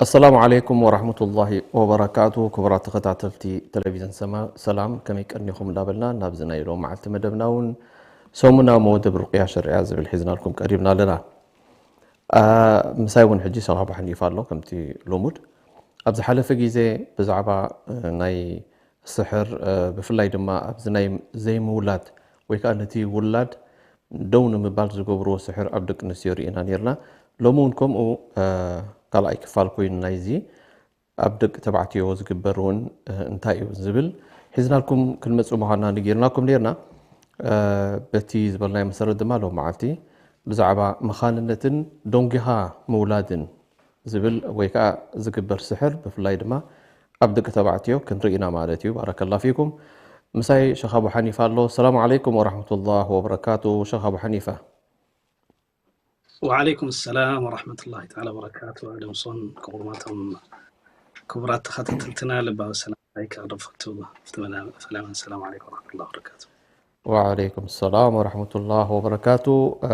ኣሰላሙ ዓለይኩም ወራህመቱላሂ ወበረካቱ። ክቡራት ተኸታተልቲ ቴሌቪዝን ሰማ-፣ ሰላም፣ ከመይ ቀኒኹም እንዳበልና ናብዚ ናይ ሎም መዓልቲ መደብና እውን ሰሙናዊ መወደብ ሩቅያ ሸርዕያ ዝብል ሒዝናልኩም ቀሪብና ኣለና። ኣ፣ ምሳይ እውን ሕጂ ሸኽ ኣቡ ሓኒፋ ኣሎ። ከምቲ ልሙድ ኣብ ዝሓለፈ ግዜ ብዛዕባ፣ እ፣ ናይ ስሕር፣ እ፣ ብፍላይ ድማ ኣብዚ ናይ ዘይምውላድ ወይ ከዓ ነቲ ውላድ ደው ንምባል ዝገብርዎ ስሕር ኣብ ደቂ ኣንስትዮ ርኢና ነይርና። ሎሚ እውን ከምኡ፣ እ፣ ካልኣይ ክፋል ኮይኑ ናይዚ ኣብ ደቂ ተባዕትዮ ዝግበር እውን፣ እ፣ እንታይ እዩ ዝብል ሒዝናልኩም ክንመጽእ ምዃንና ነጊርናኩም ነይርና። እ፣ በቲ ዝበልናዮ መሰረት ድማ ሎም መዓልቲ ብዛዕባ መኻንነትን ደንጒኻ ምውላድን ዝብል ወይ ከዓ ዝግበር ስሕር ብፍላይ ድማ ኣብ ደቂ ተባዕትዮ ክንርኢ ኢና ማለት እዩ። ባረከላ ፊኩም። ምሳይ ሸኽ ኣቡ ሓኒፋ ኣሎ። ሰላም ዓለይኩም ወራህመቱላህ ወበረካቱ። ሸኽ ኣቡ ሓኒፋ። ወዓለይኩም ሰላም ወራህመቱላሂ ተዓላ ወበረካቱ። ኣደምሶን ክቡራቶም ክቡራት ተኸታተልትና ልባዊ ሰላምታይ ከቕርብ ፈቱ። ፍትመና ፈላመን ሰላም ዓለይኩም ወራህመቱላሂ ወበረካቱ። ወዓለይኩም ሰላም ወራህመቱላህ ወበረካቱ። እ፣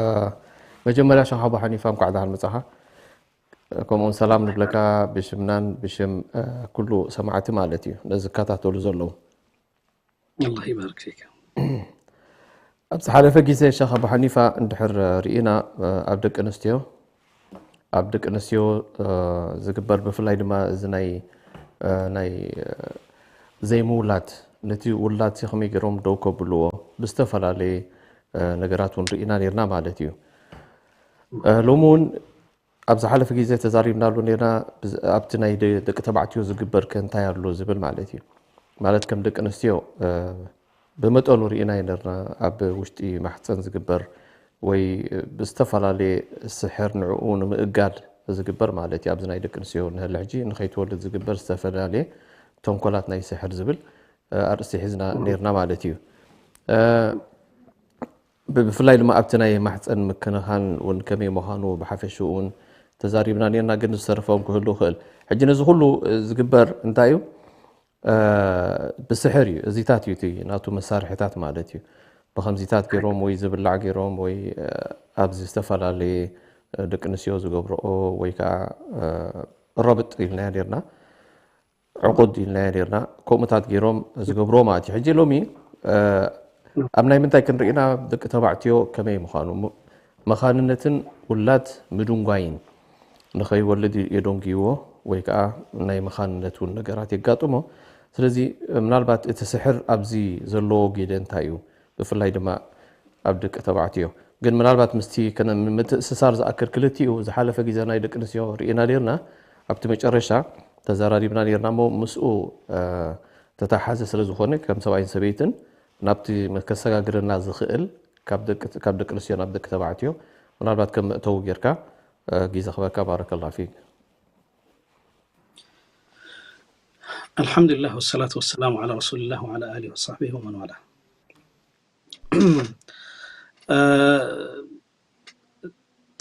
መጀመርያ ሸኽ ኣቡ ሓኒፋ እንኳዕ ደሓን መጻኻ። ከምኡውን ሰላም ንብለካ ብሽምናን ብሽም፣ እ፣ ኩሉ ሰማዕቲ ማለት እዩ፣ ነዚ ዝከታተሉ ዘለዉ። ኣላህ ይባርክ ፊክ። ኣብ ዝሓለፈ ግዜ ሸኽ ኣቡ ሓኒፋ እንድሕር ርኢና፣ እ፣ ኣብ ደቂ ኣንስትዮ፣ ኣብ ደቂ ኣንስትዮ፣ እ፣ ዝግበር ብፍላይ ድማ እዚ ናይ፣ እ፣ ናይ፣ እ፣ ዘይምውላድ፣ ነቲ ውላድ ሲ ከመይ ገይሮም ደው ከብልዎ ብዝተፈላለየ፣ እ፣ ነገራት እውን ርኢና ነይርና ማለት እዩ። እ፣ ሎሚ እውን ኣብ ዝሓለፈ ግዜ ተዛሪብናሉ ነይርና። ብዝ-፣ ኣብቲ ናይ ደ-፣ ደቂ ተባዕትዮ ዝግበር ከ እንታይ ኣሎ ዝብል ማለት እዩ። ማለት ከም ደቂ ኣንስትዮ፣ እ፣ ብመጠኑ ርኢና ነይርና ኣብ ውሽጢ ማሕፀን ዝግበር ወይ ብዝተፈላለየ ስሕር ንዕኡ ንምእጋድ ዝግበር ማለት እዩ። ኣብዚ ናይ ደቂ ኣንስትዮ ንህሊ ሕጂ ንኸይትወልድ ዝግበር ዝተፈላለየ ተንኮላት ናይ ስሕር ዝብል፣ እ፣ ኣርእስቲ ሒዝና ነይርና ማለት እዩ። እ፣ ብ-፣ ብፍላይ ድማ ኣብቲ ናይ ማሕፀን ምክንኻን እውን ከመይ ምዃኑ ብሓፈሽኡ እውን ተዛሪብና ነይርና፣ ግን ዝተረፈ እውን ክህሉ ይኽእል። ሕጂ ነዚ ኩሉ፣ እ፣ ዝግበር እንታይ እዩ? እ፣ ብስሕር እዩ። እዚታት እዩ እቲ ናቱ መሳርሕታት ማለት እዩ። ብኸምዚታት ገይሮም ወይ ዝብላዕ ገይሮም ወይ፣ እ፣ ኣብዚ ዝተፈላለየ፣ እ፣ ደቂ ኣንስትዮ ዝገብርኦ ወይ ከዓ፣ እ፣ ረብጥ ኢልናዮ ነይርና፣ ዕቁድ ኢልናዮ ነይርና፣ ከምኡታት ገይሮም ዝገብርዎ ማለት እዩ። ሕጂ ሎሚ፣ እ፣ ኣብ ናይ ምንታይ ክንርኢ ኢና? ደቂ ተባዕትዮ ከመይ ምዃኑ፣ ም-፣ መኻንነትን ውላድ ምድንጓይን፣ ንኸይወልድ የደንጉይዎ ወይ ከዓ ናይ መኻንነት እውን ነገራት የጋጥሞ። ስለዚ ምናልባት እቲ ስሕር ኣብዚ ዘለዎ ግደ እንታይ እዩ? ብፍላይ ድማ ኣብ ደቂ ተባዕትዮ። ግን ምናልባት ምስቲ ከነ-፣ ምትእስሳር ዝኣክል ክልቲኡ ዝሓለፈ ግዜ ናይ ደቂ ኣንስትዮ ርኢና ነይርና። ኣብቲ መጨረሻ ተዘራሪብና ነይርና እሞ ምስኡ፣ እ፣ ተተሓዘ ስለ ዝኾነ ከም ሰብኣይን ሰበይትን ናብቲ ከሰጋግረና ዝኽእል ካብ ደቂ፣ ካብ ደቂ ኣንስትዮ ናብ ደቂ ተባዕትዮ ምናልባት ከም መእተዊ ጌርካ፣ እ፣ ግዜ ክበካ። ባረከላ ፊክ። ኣልሓምዱሊላህ ወሰላቱ ወሰላሙ ዓላ ረሱሊላህ ወዓላ ኣሊሂ ወሳሕቢሂ ወመን ዋላ። እ፣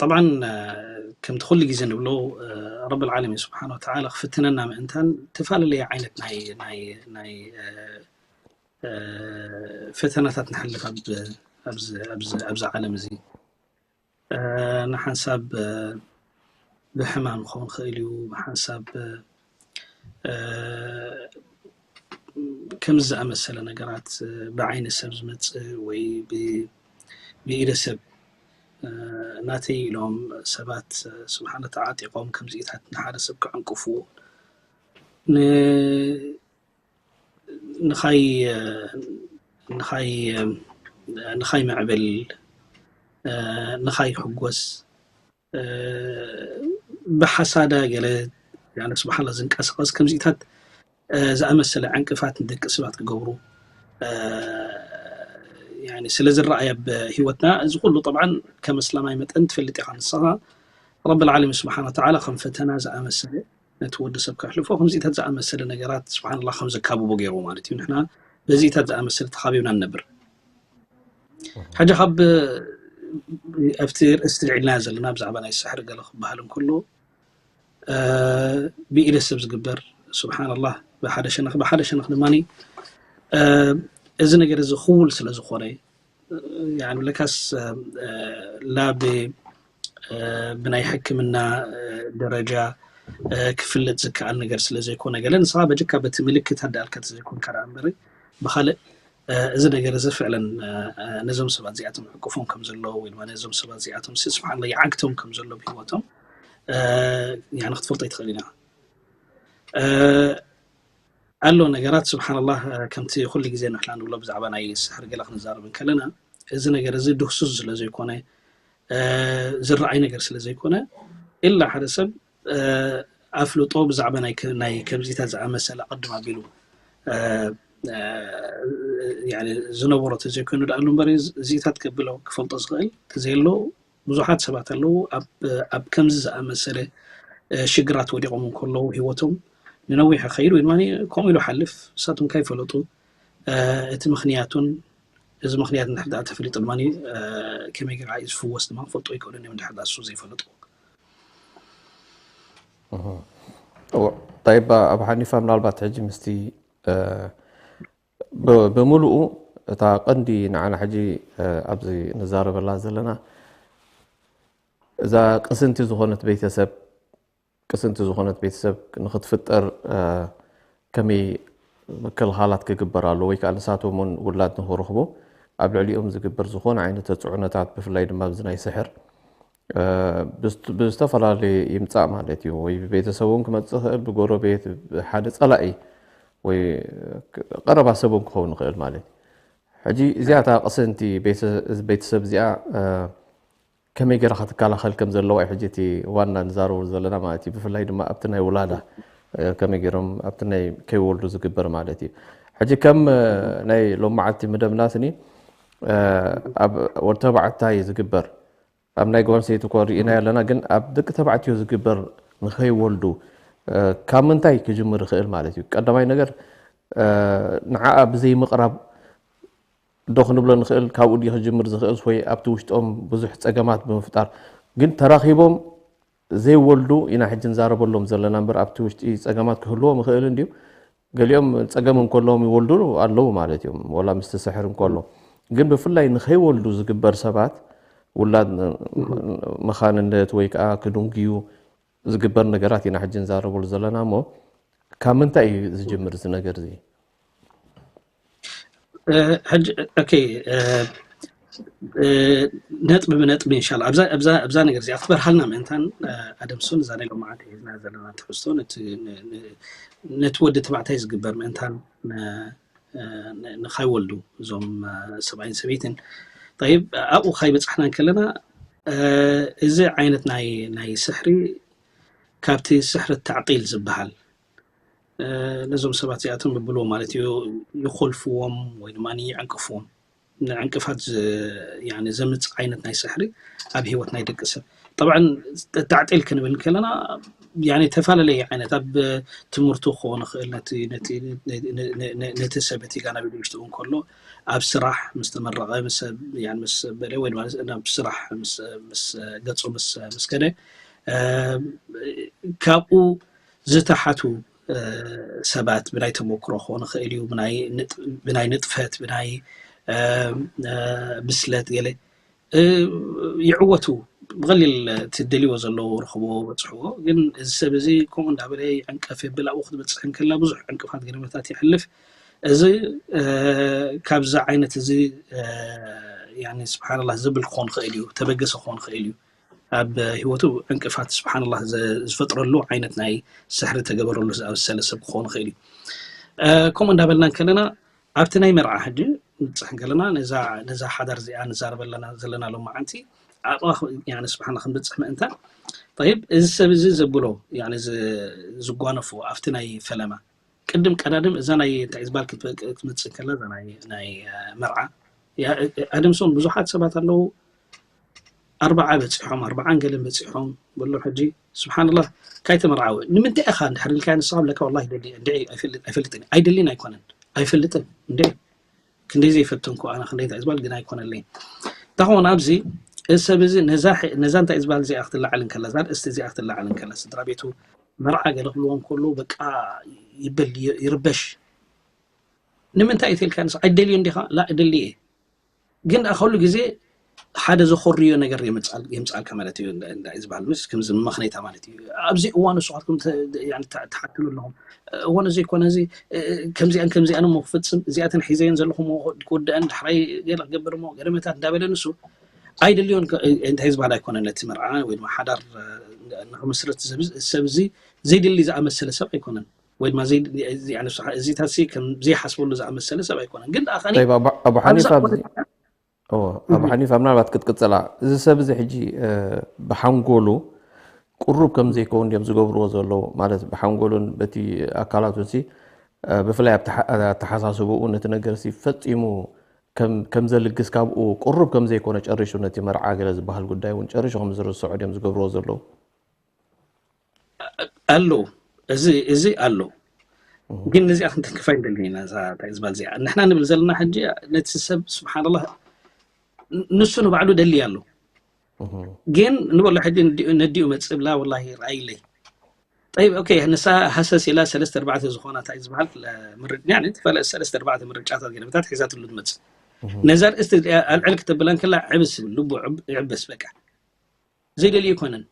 ጠብዓን፣ እ፣ ከምቲ ኩሉ ግዜ ንብሎ፣ እ፣ ረብል ዓለሚን ስብሓነ ወተዓላ ክፍትነና ምእንታን ዝተፈላለየ ዓይነት ናይ፣ ናይ፣ ናይ፣ እ፣ እ፣ ፈተናታት ንሓልፍ ኣብ፣ ኣብዚ፣ ኣብዚ፣ ኣብዚ ዓለም እዚ። እ፣ ንሓንሳብ፣ እ፣ ብሕማም ክኸውን ይኽእል እዩ፣ ብሓንሳብ፣ እ፣ ከምዚ ዝኣመሰለ ነገራት፣ እ፣ ብዓይኒ ሰብ ዝመጽእ ወይ ብ-፣ ብኢደ ሰብ፣ እ፣ ናተይ ኢሎም ሰባት፣ እ፣ ስብሓነ ተዓጢቖም ከምዚኢታት ንሓደ ሰብ ክዕንቅፍዎ፣ ን-፣ ንኻይ፣ እ፣ ንኻይ፣ እ፣ ንኻይ መዕብል፣ እ፣ ንኻይ ሕጎስ፣ እ፣ ብሓሳዳ ገለ፣ ያኒ ስብሓንላ ዝንቀሳቐስ ከምዚኢታት፣ እ፣ ዝኣመሰለ ዕንቅፋት ንደቂ ሰባት ክገብሩ፣ ስለ ዝረኣየ ኣብ ሂወትና፣ እዚ ኩሉ ጠብዓን ከም እስላማይ መጠን ትፈልጥ ኢኻ ንስኻ፣ ረብል ዓለሚን ስብሓን ወተዓላ ከም ፈተና ዝኣመሰለ፣ ነቲ ወዲ ሰብ ከሕልፎ ከምዚታት ዝኣመሰለ ነገራት ስብሓንላ ከም ዘካብቦ ገይሩ ማለት እዩ። ንሕና በዚታት ዝኣመሰለ ተኻቢብና ንነብር። ሕጂ ካብ ኣብቲ ርእስቲ ልዒልና ዘለና ብዛዕባ ናይ ስሕሪ ገለ ክበሃል እንከሎ፣ ብኢደ ሰብ ዝግበር፣ ስብሓንላህ፣ ብሓደ ሸነኽ ብሓደ ሸነኽ ድማ እዚ ነገር እዚ ክውል ስለ ዝኾነ፣ ለካስ ላብ ብናይ ሕክምና ደረጃ ክፍለጥ ዝከኣል ነገር ስለ ዘይኮነ፣ ገለ ንስኻ በጀካ በቲ ምልክት ኣዳልካ ዘይኮንካ ደኣ እምበሪ፣ ብኻልእ እዚ ነገር እዚ ፍዕለን ነዞም ሰባት እዚኣቶም ዕቅፎም ከም ዘለዉ ወይ ድማ ነዞም ሰባት እዚኣቶም ስብሓንላ ይዓግቶም ከም ዘሎ ብሂወቶም ክትፈልጦ ይትኽእል ኢና። ኣሎ ነገራት ስብሓንላህ፣ ከምቲ ኩሉ ግዜ ንሕና ንብሎ ብዛዕባ ናይ ስሕር ገለ ክንዛረብ እንከለና፣ እዚ ነገር እዚ ድህሱስ ስለ ዘይኮነ፣ ዝረኣይ ነገር ስለ ዘይኮነ፣ ኢላ ሓደ ሰብ ኣፍልጦ ብዛዕባ ናይ ከምዚታት ዝኣመሰለ ቅድም ኣቢሉ ዝነበሮ ተዘይኮይኑ ደኣ ኣሎ እምበር፣ እዚታት ከብሎ ክፈልጦ ዝኽእል ተዘየሎ፣ ብዙሓት ሰባት ኣለዉ ኣብ ከምዚ ዝኣመሰለ ሽግራት ወዲቖም እንከለዉ፣ ሂወቶም ንነዊሕ ክኸይድ ወይ ድማ ከምኡ ኢሉ ሓልፍ፣ ንሳቶም ካይፈለጡ እቲ ምኽንያቱን፣ እዚ ምኽንያት እንድሕር ደኣ ተፈሊጡ ድማ ከመይ ጌርካ እዩ ዝፍወስ ድማ ክፈልጡ ኣይክእሉን እዮም፣ እንድሕር ደኣ እሱ ዘይፈለጡ። ጠይባ፣ ኣብ ሓኒፋ ምናልባት ሕጂ ምስቲ ብምሉኡ እታ ቀንዲ ንዓና ሕጂ ኣብዚ ንዛረበላ ዘለና እዛ ቅስንቲ ዝኾነት ቤተሰብ ቅስንቲ ዝኾነት ቤተሰብ ንክትፍጠር ከመይ ምክልኻላት ክግበር ኣሎ ወይ ከዓ ንሳቶም እውን ውላድ ንክረኽቡ ኣብ ልዕሊኦም ዝግበር ዝኾነ ዓይነት ተፅዕኖታት ብፍላይ ድማ ኣብዚ ናይ ስሕር ብዝተፈላለየ ይምፃእ ማለት እዩ። ወይ ቤተሰብ እውን ክመፅእ ይኽእል፣ ብጎረቤት፣ ሓደ ፀላኢ ወይ ቀረባ ሰብ እውን ክኸውን ይኽእል ማለት እዩ። ሕጂ እዚኣ እታ ቅስንቲ ቤተሰብ እዚኣ ከመይ ገይራ ክትከላኸል ከም ዘለዋ እዩ ሕጂ እቲ ዋና ንዛረበሉ ዘለና ማለት እዩ። ብፍላይ ድማ ኣብቲ ናይ ውላዳ ከመይ ገይሮም ኣብቲ ናይ ከይወልዱ ዝግበር ማለት እዩ። ሕጂ ከም ናይ ሎማዓልቲ መደብና ስኒ ኣብ ወዲ ተባዕታይ ዝግበር ኣብ ናይ ጓል ኣንስተይቲ እኮ ርኢና ኣለና፣ ግን ኣብ ደቂ ተባዕትዮ ዝግበር ንኸይወልዱ ካብ ምንታይ ክጅምር ይኽእል ማለት እዩ? ቀዳማይ ነገር ንዓኣ ብዘይ ምቕራብ ዶ ክንብሎ ንኽእል? ካብኡ ድዩ ክጅምር ዝኽእል ወይ ኣብቲ ውሽጦም ብዙሕ ፀገማት ብምፍጣር ግን ተራኺቦም ዘይወልዱ ኢና ሕጂ ንዛረበሎም ዘለና እምበር ኣብቲ ውሽጢ ፀገማት ክህልዎም ይኽእል እንድዩ። ገሊኦም ፀገም እንከለዎም ይወልዱ ኣለዉ ማለት እዮም፣ ወላ ምስቲ ስሕር እንከሎ። ግን ብፍላይ ንኸይወልዱ ዝግበር ሰባት ውላድ መኻንነት ወይ ከዓ ክድንጉዩ ዝግበር ነገራት ኢና ሕጂ ንዛረበሉ ዘለና እሞ ካብ ምንታይ እዩ ዝጅምር እዚ ነገር እዚ? ሕጂ ኦኬ፣ ነጥቢ ብነጥቢ እንሻላ ኣብዛ ነገር እዚኣ ክትበርሃልና ምእንታን ኣደምሶን እዛ ናይ ሎማዓንቲ ሒዝና ዘለና ትሕዝቶ ነቲ ወዲ ተባዕታይ ዝግበር ምእንታን ንኻይወልዱ እዞም ሰብኣይን ሰበይትን። ጠይብ፣ ኣብኡ ካይበፃሕና እንከለና እዚ ዓይነት ናይ ስሕሪ ካብቲ ስሕሪ ታዕጢል ዝበሃል ነዞም ሰባት እዚኣቶም ብብልዎ ማለት እዩ ይኾልፍዎም ወይ ድማ ይዕንቅፍዎም። ንዕንቅፋት ዘምፅእ ዓይነት ናይ ስሕሪ ኣብ ሂወት ናይ ደቂ ሰብ። ጠብዓን ታዕጢል ክንብል ከለና ተፈላለየ ዓይነት ኣብ ትምህርቱ ክኾን ይኽእል፣ ነቲ ሰብ እቲ ጋና ብድምሽትኡ እንከሎ ኣብ ስራሕ ምስ ተመረቐ ምስ በለ ወይ ናብ ስራሕ ምስ ገፁ ምስ ከደ ካብኡ ዝተሓቱ ሰባት ብናይ ተመክሮ ክኾን ይኽእል እዩ፣ ብናይ ንጥፈት፣ ብናይ ብስለት ገለ ይዕወቱ። ብቐሊል እቲ ደልይዎ ዘለዎ ርኽቦ በፅሕዎ። ግን እዚ ሰብ እዚ ከምኡ እንዳበለ ይዕንቀፍ የብል፣ ኣብኡ ክትበፅሕ እንከላ ብዙሕ ዕንቅፋት ገለመታት ይሕልፍ። እዚ ካብዚ ዓይነት እዚ ስብሓንላ ዝብል ክኾን ይኽእል እዩ፣ ተበገሰ ክኾን ይኽእል እዩ። ኣብ ህይወቱ ዕንቅፋት ስብሓንላህ ዝፈጥረሉ ዓይነት ናይ ስሕሪ ተገበረሉ ዝኣመሰለ ሰብ ክኸውን ይኽእል እዩ። ከምኡ እንዳበልና እንከለና ኣብቲ ናይ መርዓ ሕጂ ንብፅሕ እንከለና ነዛ ሓዳር እዚኣ ንዛረበለና ዘለና ሎማዓንቲ ኣብኣ ስብሓንላ ክንብፅሕ ምእንታን ጠይብ እዚ ሰብ እዚ ዘብሎ ዝጓነፎ ኣብቲ ናይ ፈለማ ቅድም ቀዳድም እዛ ናይ እንታይ ዝበሃል ክትመፅእ ከላ እዛ ናይ መርዓ ኣደምሶን ብዙሓት ሰባት ኣለዉ ኣርባዓ በፂሖም ኣርባዓን ገለን በፂሖም በሎም ሕጂ ስብሓንላ ካይተመርዓወ ንምንታይ ኢኻ እንድሕር ኢልካ ንስኻ ብለካ ወላ ኣይፈልጥን ኣይደልን ኣይኮነን ኣይፈልጥን እንደ ክንደይ ዘይፈተንኩ ኣነ ክንደይ እንታይ ዝበሃል ግን ኣይኮነለይን እንተኾነ ኣብዚ እዚ ሰብ እዚ ነዛ እንታይ ዝበሃል እዚኣ ክትለዓል እንከላ እዛ ርእስቲ እዚኣ ክትለዓል እንከላ ስድራ ቤቱ መርዓ ገለ ክብልዎ እንከሎ በቃ ይበል ይርበሽ ንምንታይ እየ ተልካ ንስ ኣይደልዮ እንዲኻ ላ እደሊ እየ ግን ደኣ ከሉ ግዜ ሓደ ዘኾርዮ ነገር የምፃልካ ማለት እዩ ዝበሃል ምስ ከምዚ መኽነይታ ማለት እዩ ኣብዚ እዋን ንስኻትኩም ትሓትሉ ኣለኹም እዋን እዚ ይኮነ እዚ ከምዚኣን ከምዚኣን እሞ ክፍፅም እዚኣተን ሒዘየን ዘለኹም ክወደአን ዳሕራይ ገለ ክገብር እሞ ገለመታት እንዳበለ ንሱ ኣይደልዮን እንታይ ዝበሃል ኣይኮነን ነቲ መርዓ ወይ ድማ ሓዳር ንክምስርት ሰብ እዚ ዘይደሊ ዝኣመሰለ ሰብ ኣይኮነን ወይ ድማ እዚታት ከምዘይሓስበሉ ዝኣመሰለ ሰብ ኣይኮነን ግን ደኣ ከኒ ኣቡ ሓኒፋ ኣብዚ ኣቡ ሓኒፋ ምናልባት ክትቅፅላ እዚ ሰብ እዚ ሕጂ ብሓንጎሉ ቁሩብ ከም ዘይከውን ድዮም ዝገብርዎ ዘለዉ ማለት ብሓንጎሉን በቲ ኣካላቱን ሲ ብፍላይ ኣተሓሳስብኡ ነቲ ነገር ሲ ፈፂሙ ከም ዘልግስ ካብኡ ቁሩብ ከም ዘይኮነ ጨሪሹ ነቲ መርዓ ገለ ዝበሃል ጉዳይ እውን ጨሪሹ ከም ዝርስዖ ድዮም ዝገብርዎ ዘለዉ ኣሎ እዚ እዚ ኣሎ ግን ነዚኣ ክንተንክፋ ይደሊ ኢና እዛ እንታይ ዝበሃል እዚኣ ንሕና ንብል ዘለና ሕጂ ነቲ ሰብ ስብሓንላ ንሱ ንባዕሉ ደሊ ኣሎ ግን ንበሎ ሕጂ ነዲኡ መፅእ ብላ ወላ ርኣይለይ ጠይብ ኦኬ ንሳ ሃሰስ ኢላ ሰለስተ ኣርባዕተ ዝኾና እንታይ ዝበሃል ምርጫ ሰለስተ ኣርባዕተ ምርጫታት ገለመታት ሒዛትሉ ትመፅእ ነዛ ርእስቲ ኣልዕል ክተብላ እንከላ ዕብስ ይብል ልቡ ይዕበስ በቃ ዘይደልዩ ኣይኮነን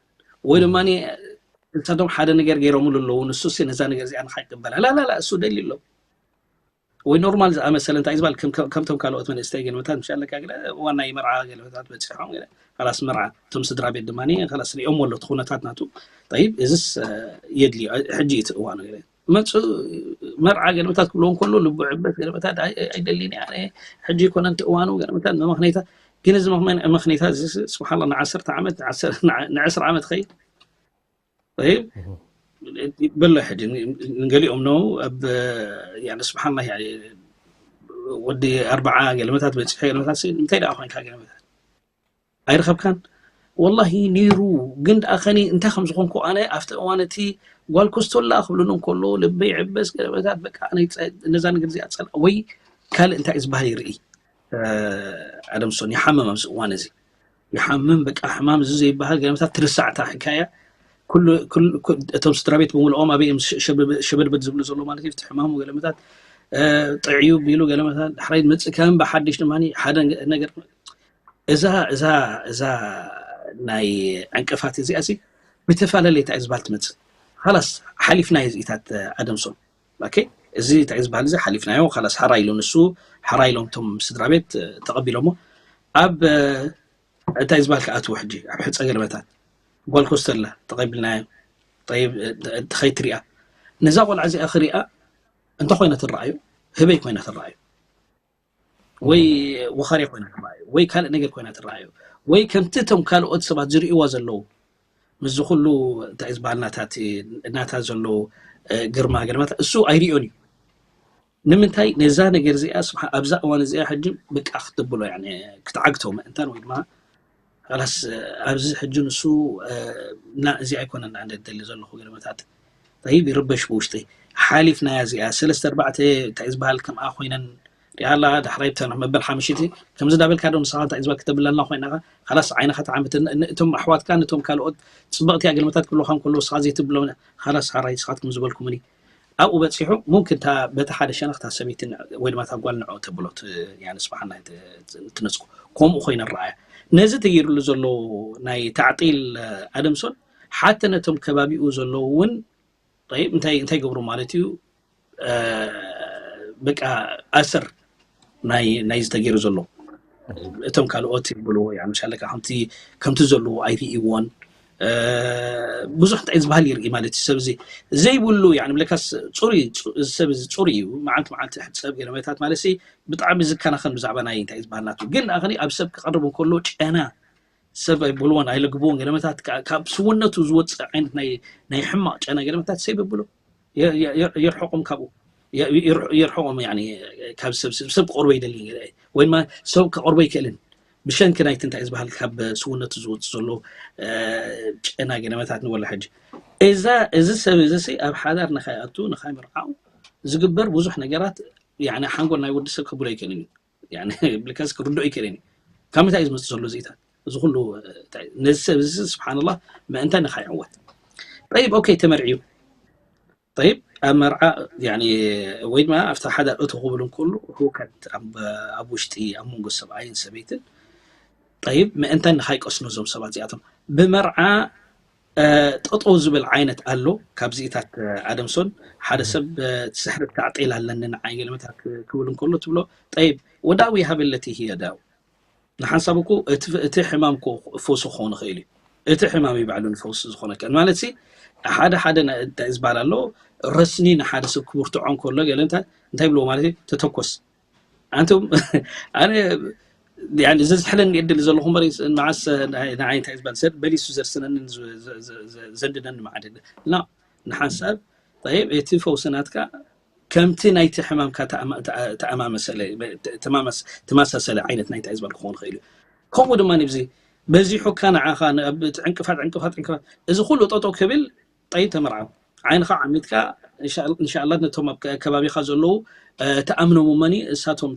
ወይ ድማ ንሳቶም ሓደ ነገር ገይሮምሉ ኣለዉ ንሱ ሲ ነዛ ነገር እዚኣ ንካ ይቀበላ ላላላ እሱ ደልዩ ኣሎ ወይ ኖርማል ዝኣመሰለ እንታይ ዝበሃል ከምቶም ካልኦት መንእስተይ ገለመታት ምሽ ኣለካ ገለ እዋን ናይ መርዓ ገለመታት በፂሖም ገለ ካላስ መርዓ እቶም ስድራ ቤት ድማ ካላስ ሪኦም ኣሎ እቲ ኩነታት ናቱ ጠይብ እዝስ የድልዩ ሕጂ እቲ እዋኑ ገለ መፁ መርዓ ገለመታት ክብልዎ እንከሎ ልቡ ዕበት ገለመታት ኣይደሊኒ ኣነ ሕጂ ይኮነ እቲ እዋኑ ገለመታት መመክነይታ ግን እዚ መክነይታ እዚ ስብሓላ ንዓሰርተ ዓመት ንዕስራ ዓመት ኸይ ይበሎ ሕጂ ንገሊኦም ነው ኣብ ስብሓላ ወዲ ኣርባዓ ገለመታት በፂሑ ገለመታት እንታይ ደኣ ኮይንካ ገለመታት ኣይረኸብካን ወላሂ ነይሩ ግን ደኣ ከኒ እንታይ ከም ዝኾንኩ ኣነ ኣብቲ እዋን እቲ ጓል ኮስቶላ ክብሉን እንከሎ ልበይ ዕበስ ገለመታት በቃ ነዛ ነገር እዚኣ ፀልኣ ወይ ካልእ እንታይ ዝበሃል ይርኢ ኣደምሶን ይሓምም ኣብዚ እዋን እዚ ይሓምም በቃ ሕማም እዚ ዘይበሃል ገለመታት ትርሳዕታ ሕካያ እቶም ስድራ ቤት ብምልኦም ኣበይ ሸበድበድ ዝብሉ ዘሎ ማለት እዩ ሕማሙ ገለመታት ጥዕዩ ቢሉ ገለመታት ዳሕራይ መፅእ ከም ብሓድሽ ድማ ሓደ ነገር እዛ እዛ እዛ ናይ ዕንቅፋት እዚኣ ሲ ብተፈላለየ እንታይ ዝበሃል ትመፅእ ካላስ ሓሊፍናዮ እዚኢታት ኣደምሶም ኦኬ እዚ እንታይ ዝበሃል እዚ ሓሊፍናዮ ካላስ ሓራ ኢሉ ንሱ ሓራ ኢሎም ቶም ስድራ ቤት ተቐቢሎሞ ኣብ እንታይ ዝበሃል ክኣትዎ ሕጂ ኣብ ሕፀ ገለመታት ጓል ኮስተላ ተቐቢልናዮ ጠይብ ትኸይ ትሪኣ ነዛ ቆልዓ እዚኣ ክሪኣ እንተ ኮይና ትረኣዩ ህበይ ኮይና ትረኣዩ ወይ ወኻርያ ኮይና ትረኣዩ ወይ ካልእ ነገር ኮይና ትረኣዩ ወይ ከምቲ እቶም ካልኦት ሰባት ዝርእይዋ ዘለዉ ምስዚ ኩሉ እንታይ ዝበሃል ናታ ዘሎ ግርማ ገለመታት እሱ ኣይርእዮን እዩ ንምንታይ ነዛ ነገር እዚኣ ኣብዛ እዋን እዚኣ ሕጂ በቃ ክትብሎ ክትዓግቶ ምእንታን ወይ ድማ ላስ ኣብዚ ሕጂ ንሱ እና እዚ ኣይኮነን ኣነ ደሊ ዘለኹ ገለመታት ይብ ይርበሽ ብውሽጢ ሓሊፍናያ እዚኣ ሰለስተ ኣርባዕተ እንታይ ዝበሃል ከምኣ ኮይነን ሪኣላ ዳሕራይ ብተንሕ መበል ሓምሽቲ ከምዚ ዳበልካ ዶ ንስኻ እንታይ ዝበል ክተብለና ኮይና ካላስ ዓይንኻ ተዓምት እቶም ኣሕዋትካ ነቶም ካልኦት ፅብቕቲ ኣገልመታት ክብልኻ እንከሎ ንስኻ ዘይትብሎም ካላስ ሓራይ ንስኻትኩም ዝበልኩምኒ ኣብኡ በፂሑ ሙምክን እታ በቲ ሓደ ሸነኽ እታ ሰበይቲ ወይ ድማ እታ ጓል ንዑ ተብሎ ስብሓና ትነፅኩ ከምኡ ኮይነ ረኣያ ነዚ ተገይሩሉ ዘሎ ናይ ታዕጢል ኣደምሶን ሓተ ነቶም ከባቢኡ ዘለዉ እውን እንታይ እንታይ ገብሩ ማለት እዩ በቃ ኣሰር ናይ ናይ ዝተገይሩ ዘሎ እቶም ካልኦት ይብሉ ምሻለካ ከምቲ ከምቲ ዘለዉ ኣይርእይዎን ብዙሕ እንታይ ዝበሃል ይርኢ ማለት እዩ ሰብ እዚ ዘይብሉ ብለካስ ፅሩይ ሰብ እዚ ፅሩይ እዩ መዓልቲ መዓልቲ ሕፀብ ገለመታት ማለት ብጣዕሚ ዝከናኸን ብዛዕባ ናይ እንታይ ዝበሃል ናቱ ግን ኣኸኒ ኣብ ሰብ ክቐርብ እንከሎ ጨና ሰብ ኣይብልዎን ኣይለግብዎን ገለመታት ካብ ስውነቱ ዝወፅእ ዓይነት ናይ ሕማቕ ጨና ገለመታት ሰብ ይብሎ ይርሕቆም ካብኡ የርሕቆም። ካብ ሰብ ሰብ ክቆርቦ ይደሊ ወይ ድማ ሰብ ክቆርቦ ይክእልን ብሸንኪ ናይቲ እንታይ ዝበሃል ካብ ስውነቱ ዝወፅ ዘሎ ጨና ገለመታት ንበሎ ሕጂ እዛ እዚ ሰብ እዚ ኣብ ሓዳር ንካይኣቱ ንካይ ምርዓው ዝግበር ብዙሕ ነገራት ሓንጎል ናይ ወዲ ሰብ ከብሎ ይክእልን እዩ። ብልካስ ክርድኦ ይክእልን እዩ። ካብ ምንታይ እዩ ዝመፅእ ዘሎ እዚታት እዚ ኩሉ ነዚ ሰብ እዚ ስብሓንላ ምእንታይ ንካይዕወት ጠይብ ኦኬ ተመርዕዩ ጠይብ ኣብ መርዓ ወይ ድማ ኣብቲ ሓዳር እቶ ክብል እንከሉ ህውከት ኣብ ውሽጢ ኣብ መንጎ ሰብኣይን ሰበይትን ጠይብ ምእንታይ ንካይቀስኑ እዞም ሰባት እዚኣቶም ብመርዓ ጠጠው ዝብል ዓይነት ኣሎ ካብዚኢታት ኣደምሶን ሓደ ሰብ ስሕሪ ተዕጢል ኣለኒ ንዓይ ገለመታት ክብል እንከሎ ትብሎ ጠይብ ወዳዊ ሃበለቲ ህየዳው ንሓንሳብ እኮ እቲ ሕማም እኮ ፈውሲ ክኸውን ይኽእል እዩ። እቲ ሕማም እዩ ባዕሉ ንፈውሲ ዝኾነካ ማለት ሲ ሓደ ሓደ እንታይ ዝበሃል ኣሎ ረስኒ ንሓደ ሰብ ክብርትዖ እንከሎ ገለ እንታይ እንታይ ብልዎ ማለት እዩ ተተኮስ ኣንቱም ኣነ ዘዝሕለኒ እድል ዘለኹ መሪ መዓስ ንዓይ እንታይ ዝበሃል ሰብ በሊሱ ዘርስነኒ ዘንድነኒ መዓድ ና ንሓንሳብ ጠይብ እቲ ፈውሲ ናትካ ከምቲ ናይቲ ሕማምካ ተኣማመሰለ ተማሳሰለ ዓይነት ናይ እንታይ ዝበል ክኸውን ይኽእል እዩ። ከምኡ ድማ ንብዚ በዚሑካ ንዓኻ ዕንቅፋት ዕንቅፋት ዕንቅፋት እዚ ኩሉ ጠጠው ክብል ጠይብ ተመርዓው ዓይንኻ ዓሚትካ እንሻላ ነቶም ኣብ ከባቢኻ ዘለዉ ተኣምኖም እመኒ እሳቶም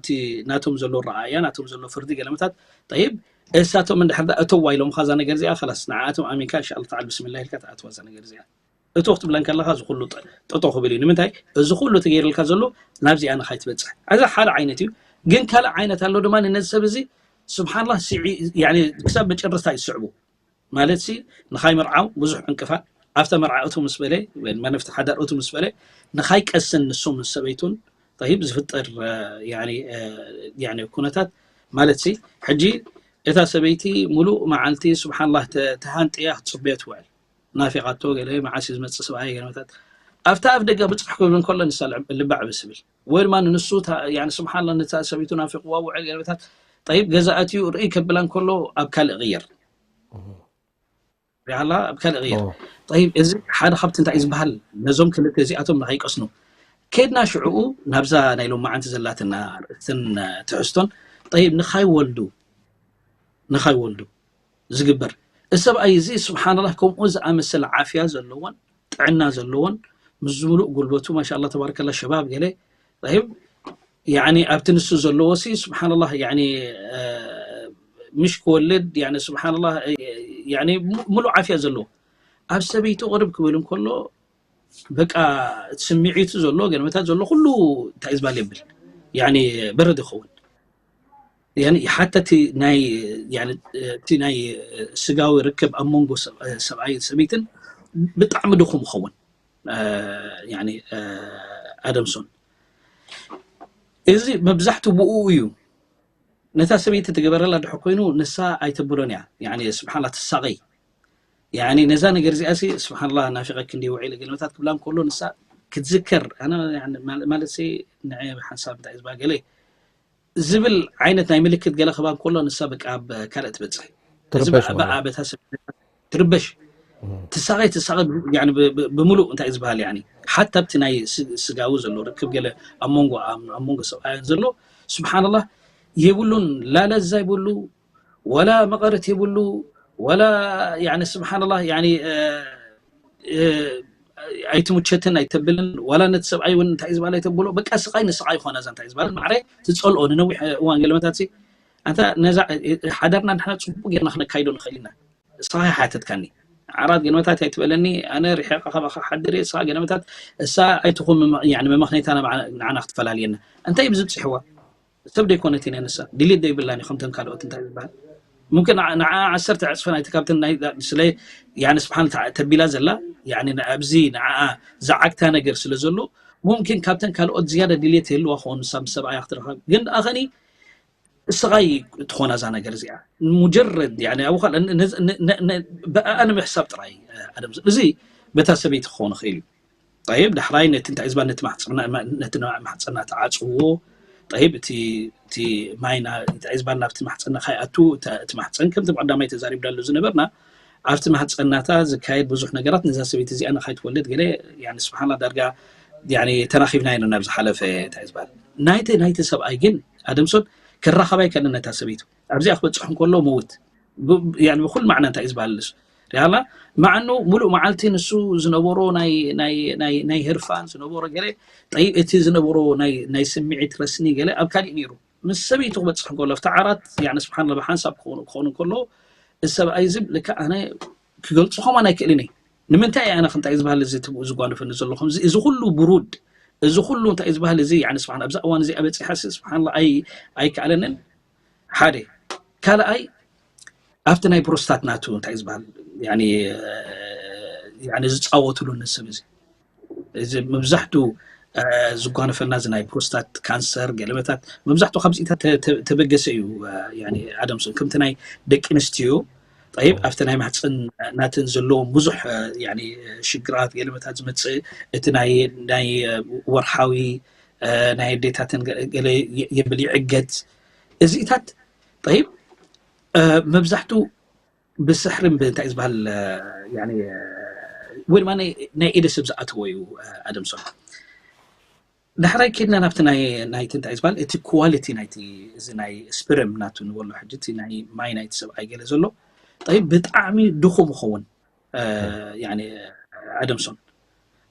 ናቶም ዘሎ ረኣያ ናቶም ዘሎ ፍርዲ ገለመታት ጠይብ እሳቶም እንድሕር እተዋ ኢሎምኻ እዛ ነገር እዚኣ ከላስ ንዓኣቶም ኣሚንካ እንሻላ ተዓል ብስሚላ ኢልካ ተኣትዋ እዛ ነገር እዚኣ እቶ ክትብለን ከለካ እዚ ኩሉ ጠጦ ክብል እዩ ንምንታይ እዚ ኩሉ ተገይርልካ ዘሎ ናብዚኣ ንካይትበፅሕ እዚ ሓደ ዓይነት እዩ ግን ካልእ ዓይነት ኣሎ ድማ ነዚ ሰብ እዚ ስብሓንላ ክሳብ መጨረስታ ይስዕቡ ማለት ሲ ንካይ መርዓው ብዙሕ ዕንቅፋት ኣብተ መርዓ እቱ ምስ በለ ነፍቲ ሓዳር እቱ ምስ በለ ንካይ ቀስን ንሱ ምስ ሰበይቱን ይብ ዝፍጠር ኩነታት ማለት ሲ ሕጂ እታ ሰበይቲ ሙሉእ መዓልቲ ስብሓንላ ተሃንጥያ ክትፅበዮ ትውዕል ናፊቓቶ ገለ መዓስ እዩ ዝመፅእ ሰብኣይ ገለመታት ኣብታ ኣብ ደገ ብፅሕ ክብል እንከሎ ንሳ ልባዕ ብስብል ወይ ድማ ንንሱ ስብሓንላ ነታ ሰበይቱ ናፊቕዋ ውዕል ገለመታት ጠይብ ገዛ ኣትዩ ርእይ ከብላ እንከሎ ኣብ ካልእ ቅየር ሪሃላ ኣብ ካልእ ቅየር ጠይብ እዚ ሓደ ካብቲ እንታይ ዝበሃል ነዞም ክልተ እዚኣቶም ንኸይቀስኑ ከድና ሽዕኡ ናብዛ ናይ ሎማዓንቲ ዘላትና ርእስትን ትሕዝቶን ጠይብ ንኻይወልዱ ንኻይወልዱ ዝግበር እዚ ሰብኣይ እዚ ስብሓንላህ ከምኡ ዝኣመሰለ ዓፍያ ዘለዎን ጥዕና ዘለዎን ምስ ዝምሉእ ጉልበቱ ማሻላ ተባርከላ ሸባብ ገለ ይብ ያኒ ኣብቲ ንሱ ዘለዎ ሲ ስብሓንላህ ያኒ ምሽ ክወልድ ያኒ ስብሓንላህ ያኒ ሙሉእ ዓፍያ ዘለዎ ኣብ ሰበይቱ ቅርብ ክብል እንከሎ በቃ እቲ ስምዒቱ ዘሎ ገለመታት ዘሎ ኩሉ እንታይ ዝበሃል የብል ያኒ በረድ ይኸውን ሓታ እቲ ናይ ስጋዊ ርክብ ኣብ መንጎ ሰብኣይ ሰበይትን ብጣዕሚ ድኹም ይኸውን ኣደምሶን እዚ መብዛሕቱ ብኡ እዩ ነታ ሰበይቲ ትገበረላ ድሕር ኮይኑ ንሳ ኣይተብሎን እያ ስብሓላ ትሳቐይ ነዛ ነገር እዚኣ ስብሓላ ናፊቐክ እንዲ ውዒለ ገለመታት ክብላ ከሎ ንሳ ክትዝከር ማለት ንዕ ሓንሳብ እንታይ ዝባ ገለ ዝብል ዓይነት ናይ ምልክት ገለ ክባ ከሎ ንሳ በቃ ኣብ ካልእ ትበፅሕ እዚ በኣ በታ ሰብ ትርበሽ ትሳቐይ ትሳቐ ብምሉእ እንታይ ዝበሃል ሓታ ኣብቲ ናይ ስጋዊ ዘሎ ርክብ ገለ ኣብ መንጎ ኣብ መንጎ ሰብኣያን ዘሎ ስብሓንላህ የብሉን ላለዛ ይብሉ ወላ መቐረት የብሉ ወላ ስብሓንላህ ኣይትምቸትን ኣይተብልን ዋላ ነቲ ሰብኣይ እውን እንታይ ዝበሃል ኣይተብሎ በቃ ስቃይ ንስቃይ ይኮና እዛ እንታይ ዝበሃል ማዕረ ትፀልኦ ንነዊሕ እዋን ገለመታት ኣንታ ነዛ ሓዳርና ንሕና ፅቡቅ ጌርና ክነካይዶ ንኽእል ኢና ንስኻ ሓተትካኒ ዓራት ገለመታት ኣይትበለኒ ኣነ ርሒቐ ካባኻ ሓድር እየ ንስኻ ገለመታት እሳ ኣይትኹን መመኽነይታ ንዓና ክትፈላልየና እንታይ ብዝብፅሕዋ ሰብ ደይኮነት ኢና ንሳ ድሌት ዘይብላን ከምተን ካልኦት እንታይ ዝበሃል ሙምኪን ንዓ ዓሰርተ ዕፅፍን ኣይትካብትን ስለ ስብሓን ተቢላ ዘላ ኣብዚ ንዓ ዝዓግታ ነገር ስለ ዘሎ ሙምኪን ካብተን ካልኦት ዝያዳ ድሌት የህልዋ ክኾን ንሳ ምስ ሰብኣያ ክትረኸብ ግን ደኣ ኸኒ እስኻ ትኾና እዛ ነገር እዚኣ ሙጀረድ ኣብ ብኣኣ ንምሕሳብ ጥራይ ኣደም እዚ በታ ሰበይቲ ክኾን ይኽእል እዩ ጠይብ ዳሕራይ ነቲ እንታይ ዝባል ነቲ ማሕፀና ነቲ ማሕፀና ተዓፅዎ ጠይብ እቲ እቲ ማይ እንታይ ዝባል ናብቲ ማሕፀና ካይኣቱ እቲ ማሕፀን ከምቲ ብቀዳማይ ተዛሪብናሉ ዝነበርና ኣብቲ ማሕፀናታ ዝካየድ ብዙሕ ነገራት ነዛ ሰበይቲ እዚኣ ንካይትወልድ ገለ ስብሓላ ዳርጋ ያኒ ተራኺብና ኢና ናብ ዝሓለፈ እንታይ ዝበሃል ናይቲ ናይቲ ሰብኣይ ግን ኣደምሶን ክራኸባ ኣይከኣልን ነታ ሰበይቱ ኣብዚኣ ክበፅሕ እንከሎ ምውት ብ- ያኒ ብኩል ማዕና እንታይ እዩ ዝበሃል ንሱ ሪኣላ ማዕኑ ሙሉእ መዓልቲ ንሱ ዝነበሮ ናይ ናይ ናይ ናይ ህርፋን ዝነበሮ ገለ ጠይብ እቲ ዝነበሮ ናይ ናይ ስምዒት ረስኒ ገለ ኣብ ካሊእ ነይሩ ምስ ሰበይቱ ክበፅሕ እንከሎ ኣብቲ ዓራት ያኒ ስብሓን ብሓንሳብ ክኾኑ ክኾኑ እንከሎ እዚ ሰብኣይ እዚ ልክዕ ኣነ ክገልፆ ከማን ኣይክእልን እየ ንምንታይ ኣነ ክንታይ ዝበሃል እዚ ትብኡ ዝጓንፈኒ ዘለኹም እዚ ኩሉ ብሩድ እዚ ኩሉ እንታይ ዝበሃል እዚ ያኒ ስብሓን ኣብዛ እዋን እዚኣ በፂሓ ስብሓን ኣይከኣለንን ሓደ ካልኣይ ኣብቲ ናይ ፕሮስታት ናቱ እንታይ ዝበሃል ዝፃወትሉ ንስብ እዚ እዚ መብዛሕቱ ዝጓነፈልና እዚ ናይ ፕሮስታት ካንሰር ገለመታት መብዛሕቱ ካብዚኢታት ተበገሰ እዩ ኣደምሶን ከምቲ ናይ ደቂ ኣንስትዮ ጠይብ ኣብቲ ናይ ማህፀን ናተን ዘለዎም ብዙሕ ሽግራት ገለመታት ዝመፅእ እቲ ናይ ወርሓዊ ናይ ኣዴታተን ገለ የብል ይዕገት እዚኢታት ጠይብ መብዛሕቱ ብስሕርን ብእንታይ ዝበሃል ወይ ድማ ናይ ኢደ ሰብ ዝኣተዎ እዩ ኣደምሶን ዳሕራይ ኬድና ናብቲ ናይ ናይቲ እንታይ ዝበሃል እቲ ኳሊቲ ናይቲ እዚ ናይ ስፕርም ናቱ ንበሎ ሕጂ እቲ ናይ ማይ ናይቲ ሰብኣይ ገለ ዘሎ ጠይብ ብጣዕሚ ድኹም ይኸውን ኣደምሶን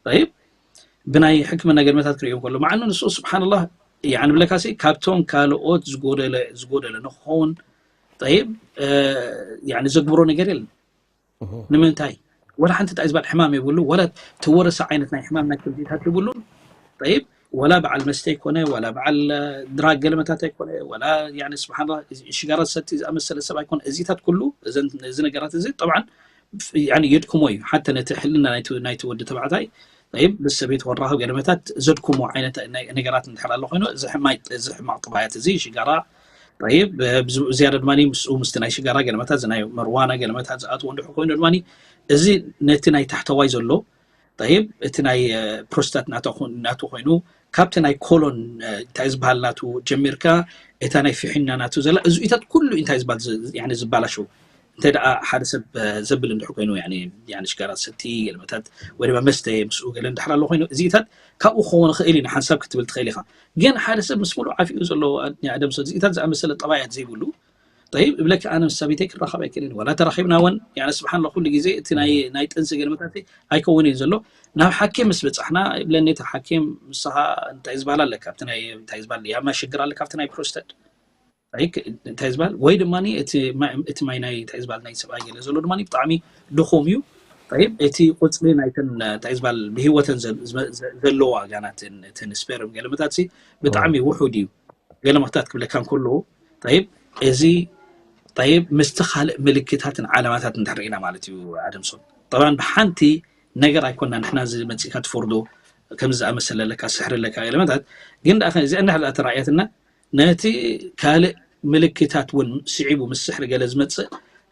ጠይብ ብናይ ሕክምና ገድመታት ክርእዮም ከሎ ማዕኑ ንሱ ስብሓንላህ ንብለካሲ ካብቶም ካልኦት ዝጎደለ ዝጎደለ ንክኸውን ጠይብ ዘግብሮ ነገር የለን ንምንታይ ወላ ሓንቲ እንታይ ዝበል ሕማም የብሉ ወላ ተወረሰ ዓይነት ናይ ሕማም ናይ ክብዲታት የብሉን ጠይብ ወላ በዓል መስተ ይኮነ ወላ በዓል ድራግ ገለመታት ኣይኮነ ወላ ስብሓን ሽጋራ ሰቲ ዝኣመሰለ ሰብ ኣይኮነ እዚታት ኩሉ እዚ ነገራት እዚ ጠብዓን የድክሞ እዩ ሓተ ነቲ ሕልና ናይቲ ወዲ ተባዕታይ ጠይብ ምስ ሰበይቱ ክራኸብ ገለመታት ዘድክሞ ዓይነት ነገራት እንድሕር ኣሎ ኮይኑ እዚ ሕማቅ ጥባያት እዚ ሽጋራ ጠይብ ዝያዳ ድማ ምስኡ ምስቲ ናይ ሽጋራ ገለመታት ናይ መርዋና ገለመታት ዝኣትዎ እንድሕር ኮይኑ ድማ እዚ ነቲ ናይ ታሕተዋይ ዘሎ ጠይብ እቲ ናይ ፕሮስታት ናቱ ኮይኑ ካብቲ ናይ ኮሎን እንታይ ዝበሃል ናቱ ጀሚርካ እታ ናይ ፊሒና ናቱ ዘላ እዚኢታት ኩሉ እንታይ ዝበሃል ዝበላሸው እንተ ደኣ ሓደ ሰብ ዘብል እንድሕር ኮይኑ ሽጋራ ሰቲ ገለመታት ወይ ድማ መስተ ምስኡ ገለ እንድሕር ኣሎ ኮይኑ እዚኢታት ካብኡ ክኸውን ይኽእል እዩ ንሓንሳብ ክትብል ትኽእል ኢኻ ግን ሓደ ሰብ ምስ ሙሉእ ዓፊኡ ዘሎ ኣደምሶ እዚኢታት ዝኣመሰለ ጠባያት ዘይብሉ ጠይብ እብለካ ኣነ ምስ ሰበይተይ ክራኸብ ኣይክእልን ወላ ተራኺብና እውን ያነ ስብሓን ኩሉ ግዜ እቲ ናይ ናይ ጥንሲ ገለመታት ኣይከውን እዩ ዘሎ ናብ ሓኪም ምስ በፃሕና ይብለኒ እቲ ሓኪም ንስኻ እንታይ ዝበሃል ኣለካ ኣብቲ ናይ እንታይ ዝበሃል ያማ ሽግር ኣለካ ኣብቲ ናይ ፕሮስተድ እንታይ ዝበሃል ወይ ድማ እቲ ማይ ናይ እንታይ ዝበሃል ናይ ሰብኣይ ገለ ዘሎ ድማ ብጣዕሚ ድኹም እዩ ጠይብ እቲ ቁፅሪ ናይተን እንታይ ዝበሃል ብሂወተን ዘለዋ ጋናትን እተን ስፐርም ገለመታት ብጣዕሚ ውሑድ እዩ ገለመታት ክብለካ እንከሎ ጠይብ እዚ ጠይብ ምስቲ ካልእ ምልክታትን ዓለማታት እንድሕር ኢና ማለት እዩ ኣደምሶን ጠብዓን ብሓንቲ ነገር ኣይኮና ንሕና እዚ መፂእካ ትፈርዶ ከምዚ ዝኣመሰለ ኣለካ ስሕሪ ኣለካ ገለመታት ግን ደኣ እዚኣ እንድሕር ተራእየትና ነቲ ካልእ ምልክታት እውን ስዒቡ ምስ ስሕሪ ገለ ዝመፅእ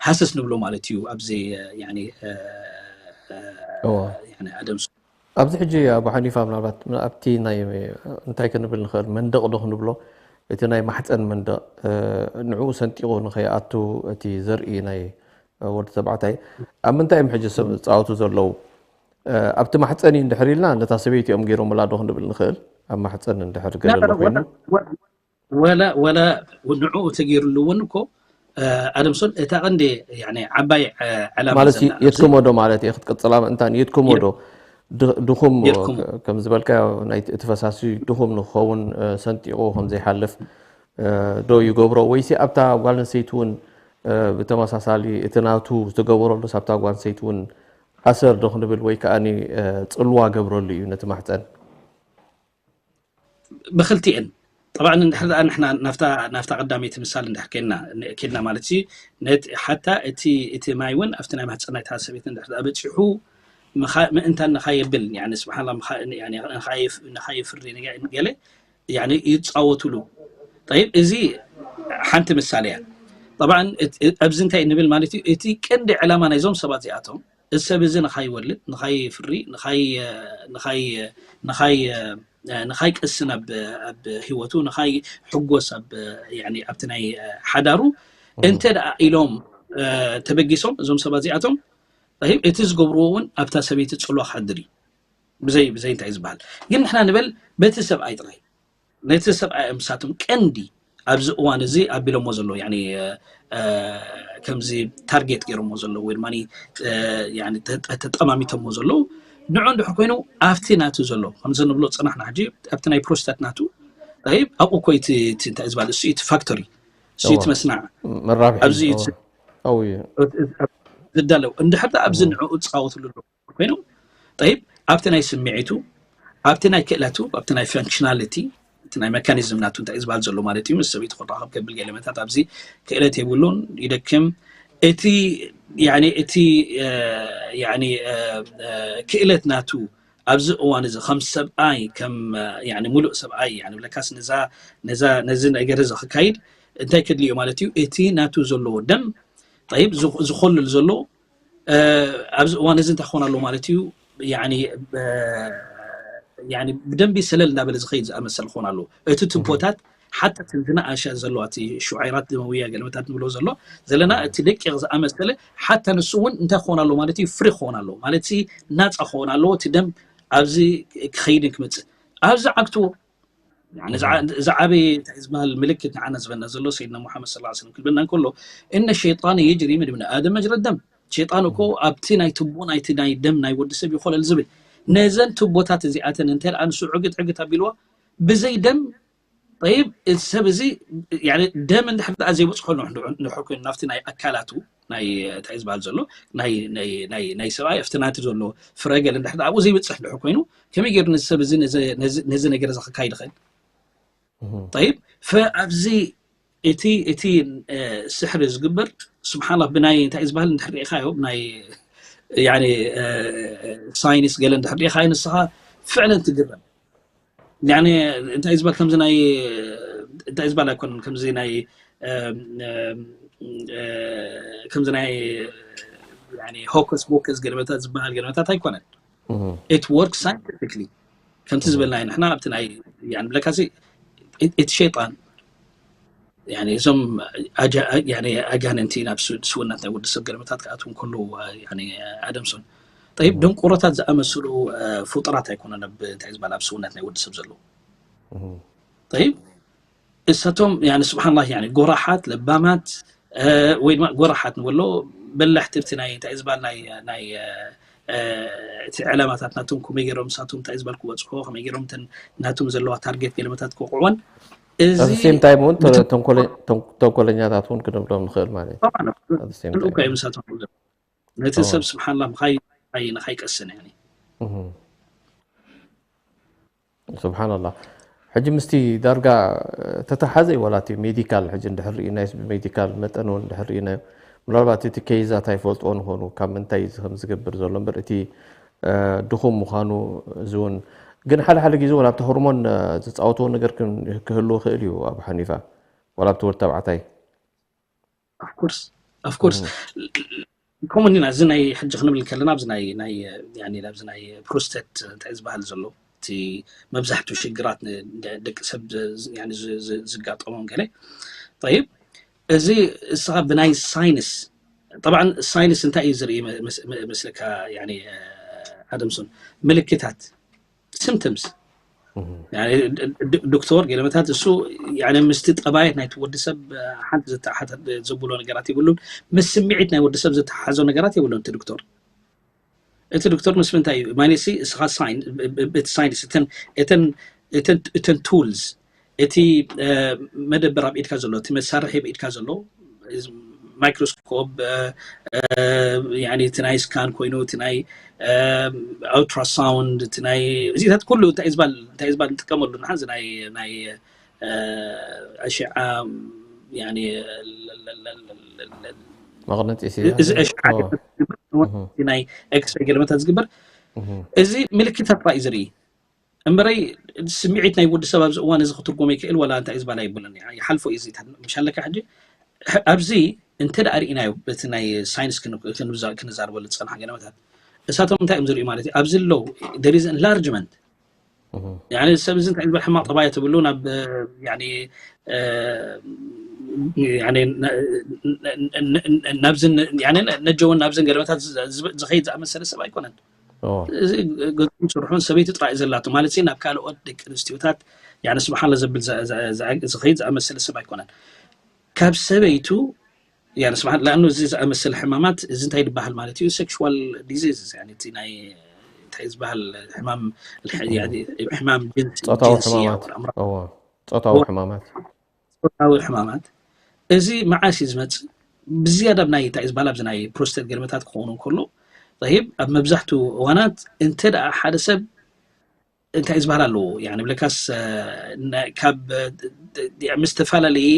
ሃሰስ ንብሎ ማለት እዩ ኣብዚ ኣደምሶን ኣብዚ ሕጂ ኣቡ ሓኒፋ ምናልባት ኣብቲ ናይ እንታይ ክንብል ንኽእል መንደቕ ዶ ክንብሎ እቲ ናይ ማሕፀን መንደቕ ንዕኡ ሰንጢቑ ንኸይኣቱ እቲ ዘርኢ ናይ ወዲ ተባዕታይ ኣብ ምንታይ እዮም ሕጂ ሰብ ዝፃወቱ ዘለዉ ኣብቲ ማሕፀን እዩ እንድሕር ኢልና ነታ ሰበይቲ እዮም ገይሮምላ ዶ ክንብል ንኽእል ኣብ ማሕፀን እንድሕር ገለ ኮይኑ ወላ ወላ ንዕኡ ተገይሩሉ እውን እኮ ኣደምሶን እታ ቀንዲ ዓባይ ዕላማ ማለት የድክሞ ዶ ማለት እየ ክትቅፅላ ምእንታን የድክሞ ዶ ድኹም ከም ዝበልካዮ እቲ ፈሳሲ ድኹም ንክኸውን ሰንጢቑ ከም ዘይሓልፍ ዶ ይገብሮ ወይሲ ኣብታ ጓል ኣንስተይቲ እውን ብተመሳሳሊ እቲ ናቱ ዝተገበረሉስ ኣብታ ጓል ኣንስተይቲ እውን ኣሰር ዶ ክንብል ወይ ከዓ ፅልዋ ገብረሉ እዩ ነቲ ማሕፀን ብክልቲኤን ጠብዓ እንድሕር ደኣ ንሕና ናፍታ ናፍታ ቀዳመይቲ ምሳል እንድሕር ኬድና ኬድና ማለት ሲ ነት ሓታ እቲ እቲ ማይ እውን ኣብቲ ናይ ማህፀን ናይታ ሰበይቲ እንድሕር ደኣ በፂሑ ምእንታን ንኻ የብል ያኒ ስብሓላ ንኻ የፍሪ ገለ ያኒ ይፃወቱሉ ጠይብ እዚ ሓንቲ ምሳሌ እያ ጠብዓ ኣብዚ እንታይ ንብል ማለት እዩ እቲ ቀንዲ ዕላማ ናይዞም ሰባት እዚኣቶም እዚ ሰብ እዚ ንኻይወልድ ንኻይፍሪ ንኻይ ንኻይ ንኻይ ንኻይ ቅስን ኣብ ኣብ ህይወቱ ንኻይ ሕጎስ ኣብ ኣብቲ ናይ ሓዳሩ እንተ ደኣ ኢሎም ተበጊሶም እዞም ሰባት እዚኣቶም እቲ ዝገብርዎ እውን ኣብታ ሰበይቲ ፅልዋ ክሓድር እዩ ብዘይ ብዘይ እንታይ ዝበሃል ግን ንሕና ንበል በቲ ሰብኣይ ጥራይ ነቲ ሰብኣይ እምሳቶም ቀንዲ ኣብዚ እዋን እዚ ኣቢሎሞ ዘለዉ ከምዚ ታርጌት ገይሮሞ ዘለዉ ወይ ድማ ተጠማሚቶሞ ዘለዉ ንዑ እንድሕር ኮይኑ ኣብቲ ናቱ ዘሎ ከምዚ ንብሎ ፅናሕና ሕጂ ኣብቲ ናይ ፕሮስታት ናቱ ኣብኡ ኮይቲ እንታይ ዝበሃል እሱ እቲ ፋክቶሪ እሱ እቲ መስናዕ ኣብዚ ዝዳለው እንድሕር ኣብዚ ንዕኡ ዝፃወትሉ ኣለዉ ኮይኖም ጠይብ ኣብቲ ናይ ስምዒቱ ኣብቲ ናይ ክእለቱ ኣብቲ ናይ ፈንክሽናሊቲ እቲ ናይ መካኒዝም ናቱ እንታይ ዝበሃል ዘሎ ማለት እዩ ምስ ሰበይቱ ክራኸብ ከብል ገለመታት ኣብዚ ክእለት የብሉን ይደክም እቲ እቲ ክእለት ናቱ ኣብዚ እዋን እዚ ከም ሰብኣይ ከም ሙሉእ ሰብኣይ ብለካስ ነዚ ነገር እዚ ክካይድ እንታይ ከድልዮ ማለት እዩ እቲ ናቱ ዘለዎ ደም ጠይብ ዝኮልል ዘሎ ኣብዚ እዋን እዚ እንታይ ክኾን ኣለዎ ማለት እዩ ብደንቢ ሰለል እናበለ ዝኸይድ ዝኣመሰል ክኾን ኣለዎ እቲ ትቦታት ሓታ ዝነኣሸ ዘለዋ እቲ ሽዓይራት ደመውያ ገለመታት ንብሎ ዘሎ ዘለና እቲ ደቂቕ ዝኣመሰለ ሓታ ንሱ እውን እንታይ ክኾን ኣለዎ ማለት እዩ ፍሪ ክኾን ኣለዎ ማለት ናፃ ክኾን ኣለዎ እቲ ደም ኣብዚ ክኸይድን ክመፅእ ኣብዚ ዓግትዎ ዝዓበየ እንታይ ዝበሃል ምልክት ንዓና ዝበና ዘሎ ሰይድና ሙሓመድ ስለ ስለም ክብለና እንከሎ እነ ሸይጣን የጅሪ ምን ብኒ ኣደም መጅረ ደም ሸይጣን እኮ ኣብቲ ናይ ትቦ ናይቲ ናይ ደም ናይ ወዲ ሰብ ይኮለል ዝብል ነዘን ትቦታት እዚኣተን እንተ ደኣ ንሱ ዕግት ዕግት ኣቢልዋ ብዘይ ደም ጠይብ እዚ ሰብ እዚ ደም እንድሕር ደኣ ዘይበፅሖ ንሕር ኮይኑ ናብቲ ናይ ኣካላቱ ናይ እንታይ ዝበሃል ዘሎ ናይ ሰብኣይ ኣብቲ ናቲ ዘሎ ፍረገል እንድሕር ኣብኡ ዘይበፅሕ እንድሕር ኮይኑ ከመይ ገይሩ ነዚ ሰብ እዚ ነዚ ነገር እዚ ክካይድ ይኽእል ጠይብ ኣብዚ እቲ እቲ ስሕሪ ዝግበር ስብሓላ ብናይ እንታይ ዝበሃል እንድሕር ርኢኻዮ ናይ ሳይንስ ገለ እንድሕር ርኢኻዮ ንስኻ ፍዕለን ትግረም እንታይ ዝበሃል ከምዚ ናይ እንታይ ዝበሃል ኣይኮነን ከምዚ ናይ ከምዚ ናይ ሆከስ ቦከስ ገለመታት ዝበሃል ገለመታት ኣይኮነን it works scientifically ከምቲ ዝበልናዮ ንሕና ኣብቲ ናይ ብለካ እቲ ሸይጣን እዞም ኣጋንንቲ ናብ ስውነት ናይ ወዲ ሰብ ገለመታት ክኣትው ከለዉ ኣደምሶን ጠይብ ደንቆሮታት ዝኣመስሉ ፍጡራት ኣይኮነን ኣብ እንታይ ዝበሃል ኣብ ስውነት ናይ ወዲ ሰብ ዘለዉ ጠይብ እሳቶም ስብሓንላ ጎራሓት ለባማት ወይ ድማ ጎራሓት ንበሎ በላሕቲ ብቲ ናይ እንታይ ዝበሃል ናይ ናይ እቲ ዕላማታት ናቶም ከመይ ገይሮም ንሳቶም እንታይ ዝበል ክበፅሖ ከመይ ገይሮም እተን ናቶም ዘለዋ ታርጌት ገለመታት ክወቅዕወን እዚ ሴም ታይም እውን ተንኮለኛታት እውን ክንብሎም ንኽእል ማለት እዩ እዮም ንሳቶም ነቲ ሰብ ስብሓንላ ምኻይ ንኻይቀስን ስብሓንላ ሕጂ ምስቲ ዳርጋ ተተሓዘ እዩ ዋላ እቲ ሜዲካል ሕጂ እንድሕር ርኢናዮስ ብሜዲካል መጠን እውን እንድሕር ርኢናዮ ምናልባት እቲ ኬይዛት ኣይፈልጥዎ ንኾኑ ካብ ምንታይ እዩ ከም ዝገብር ዘሎ እምበር እቲ ድኹም ምዃኑ እዚ እውን ግን ሓደ ሓደ ግዜ እውን ኣብቲ ሆርሞን ዝፃወትዎ ነገር ክህልዎ ክእል እዩ ኣብ ሓኒፋ ዋላ ኣብቲ ወድ ተባዕታይ of course of course ከምኡ ኢና እዚ ናይ ሕጂ ክንብል ከለና ኣብዚ ናይ ናይ ኣብዚ ናይ ፕሮስተት እንታይ ዝበሃል ዘሎ እቲ መብዛሕትኡ ሽግራት ደቂ ሰብ ዝጋጠሞም ገለ ይብ እዚ እስኻ ብናይ ሳይንስ طبعا ሳይንስ እንታይ እዩ ዝርኢ መስለካ ኣደምሶን ምልክታት symptoms ዶክተር ገለመታት እሱ ምስቲ ጠባየት ናይቲ ወዲ ሰብ ሓንቲ ዝተሓሓዝ ዘብሎ ነገራት የብሉን ምስ ስምዒት ናይ ወዲ ሰብ ዝተሓሓዞ ነገራት የብሉን እቲ ዶክተር እቲ ዶክተር ምስ ምንታይ እዩ ማለት እስኻ ሳይንስ እተን tools እቲ መደበር ኣብ ኢድካ ዘሎ እቲ መሳርሒ ኣብ ኢድካ ዘሎ microscope እቲ ናይ scan ኮይኑ እቲ ናይ ultrasound እቲ ናይ እዚታት ኩሉ እንታይ ዝበል እንታይ ዝበል ንጥቀመሉ ንሓዚ ናይ ናይ ኣሽዓ መቕነጢሲ እዚ ኣሽዓ ናይ ኤክስሬ ገለመታት ዝግበር እዚ ምልክታት ጥራይ ዝርኢ እምበረይ ስምዒት ናይ ወዲ ሰብ ኣብዚ እዋን እዚ ክትርጎም ይክእል ዋላ እንታይ ዝበላ ይብልን ይሓልፎ እዩ ምሻለካ ሕጂ ኣብዚ እንተ ደኣ ርኢናዮ በቲ ናይ ሳይንስ ክንዛርበሉ ዝፀናሕ ገለመታት እሳቶም እንታይ እዮም ዝርእዩ ማለት እዩ ኣብዚ ኣለዉ there is enlargement ሰብ እዚ እንታይ ዝበል ሕማቅ ጠባይ ትብሉ ናብ ናብዚ ነጀውን ናብዝን ገለመታት ዝኸይድ ዝኣመሰለ ሰብ ኣይኮነን እዚ ገዝኡን ስርሑን ሰበይቱ ጥራይ ዘላቶ ማለት ሲ ናብ ካልኦት ደቂ ኣንስትዮታት ያኒ ስብሓንላ ዘብል ዝኸይድ ዝኣመሰለ ሰብ ኣይኮነን። ካብ ሰበይቱ ያኒ ስብሓን ለኣኑ እዚ ዝኣመሰለ ሕማማት እዚ እንታይ ይበሃል ማለት እዩ? ሴክሽዋል ዲዚዝ እቲ ናይ እንታይ ዝበሃል ሕማም ሕማም ጅንሲ ጾታዊ ሕማማት ጾታዊ ሕማማት ጾታዊ ሕማማት እዚ መዓስ እዩ ዝመፅእ? ብዝያዳ ኣብ ናይ እንታይ ዝበሃል ኣብዚ ናይ ፕሮስቴት ገርመታት ክኸውን እንከሎ ይብ ኣብ መብዛሕትኡ እዋናት እንተ ደኣ ሓደ ሰብ እንታይ ዝበሃል ኣለዎ ብለካስ ካብ ምስ ዝተፈላለየ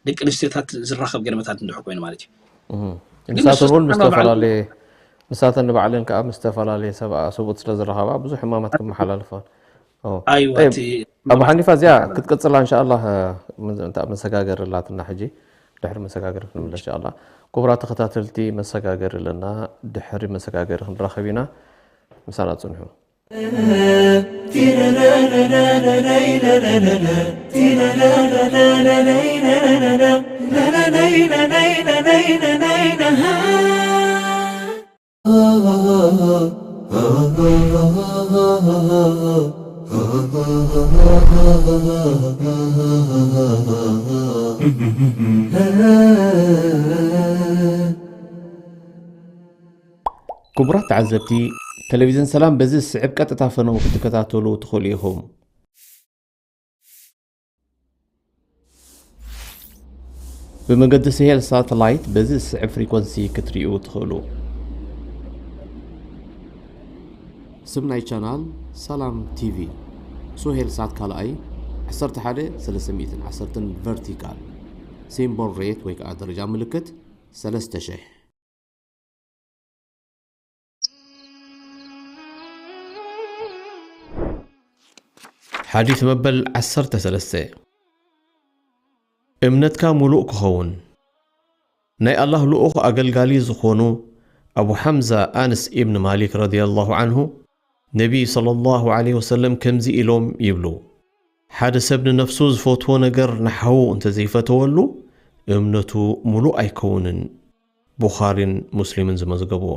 ደቂ ኣንስትዮታት ዝራኸብ ገርመታት እንድሕር ኮይኑ ማለት እዩ። ንሳተን እውን ምስ ዝተፈላለየ ንሳተን ንባዕለን ከዓ ምስ ዝተፈላለየ ሰብ ሰብኡት ስለ ዝረኸባ ብዙሕ ሕማማት ክመሓላልፋ ኣይዋ ኣቡ ሓኒፋ እዚኣ ክትቅፅላ እንሻላ መሰጋገር ላትና ሕጂ ድሕሪ መሰጋገር ክንምለስ እንሻላ። ክቡራት ተኸታተልቲ መሰጋገር ኣለና። ድሕሪ መሰጋገር ክንራኸብ ኢና። ምሳና ፅንሑ። ክቡራት ተዓዘብቲ፣ ቴሌቪዝን ሰላም በዚ ዝስዕብ ቀጥታ ፈነው ክትከታተሉ ትኽእሉ ኢኹም። ብመገዲ ስሄል ሳተላይት በዚ ዝስዕብ ፍሪኮንሲ ክትሪኡ ትኽእሉ። ስም ናይ ቻናል ሰላም ቲቪ። ሱሄል ሳት ካልኣይ ዓሰርተ ሓደ ሰለስተ ሚእትን ዓሰርተን ቨርቲካል። ሲምቦል ሬት ወይ ከዓ ደረጃ ምልክት ሰለስተ ሽሕ። ሓዲስ መበል ዓሰርተ ሰለስተ። እምነትካ ሙሉእ ክኸውን። ናይ ኣላህ ልኡኽ ኣገልጋሊ ዝኾኑ ኣቡ ሓምዛ ኣንስ ኢብን ማሊክ ረዲየላሁ ዓንሁ ነቢይ ሰለላሁ ዓለይሂ ወሰለም ከምዚ ኢሎም ይብሉ፣ ሓደ ሰብ ንነፍሱ ዝፈትዎ ነገር ንሓዉ እንተዘይፈተወሉ እምነቱ ሙሉእ ኣይከውንን። ቡኻሪን ሙስሊምን ዝመዝገብዎ።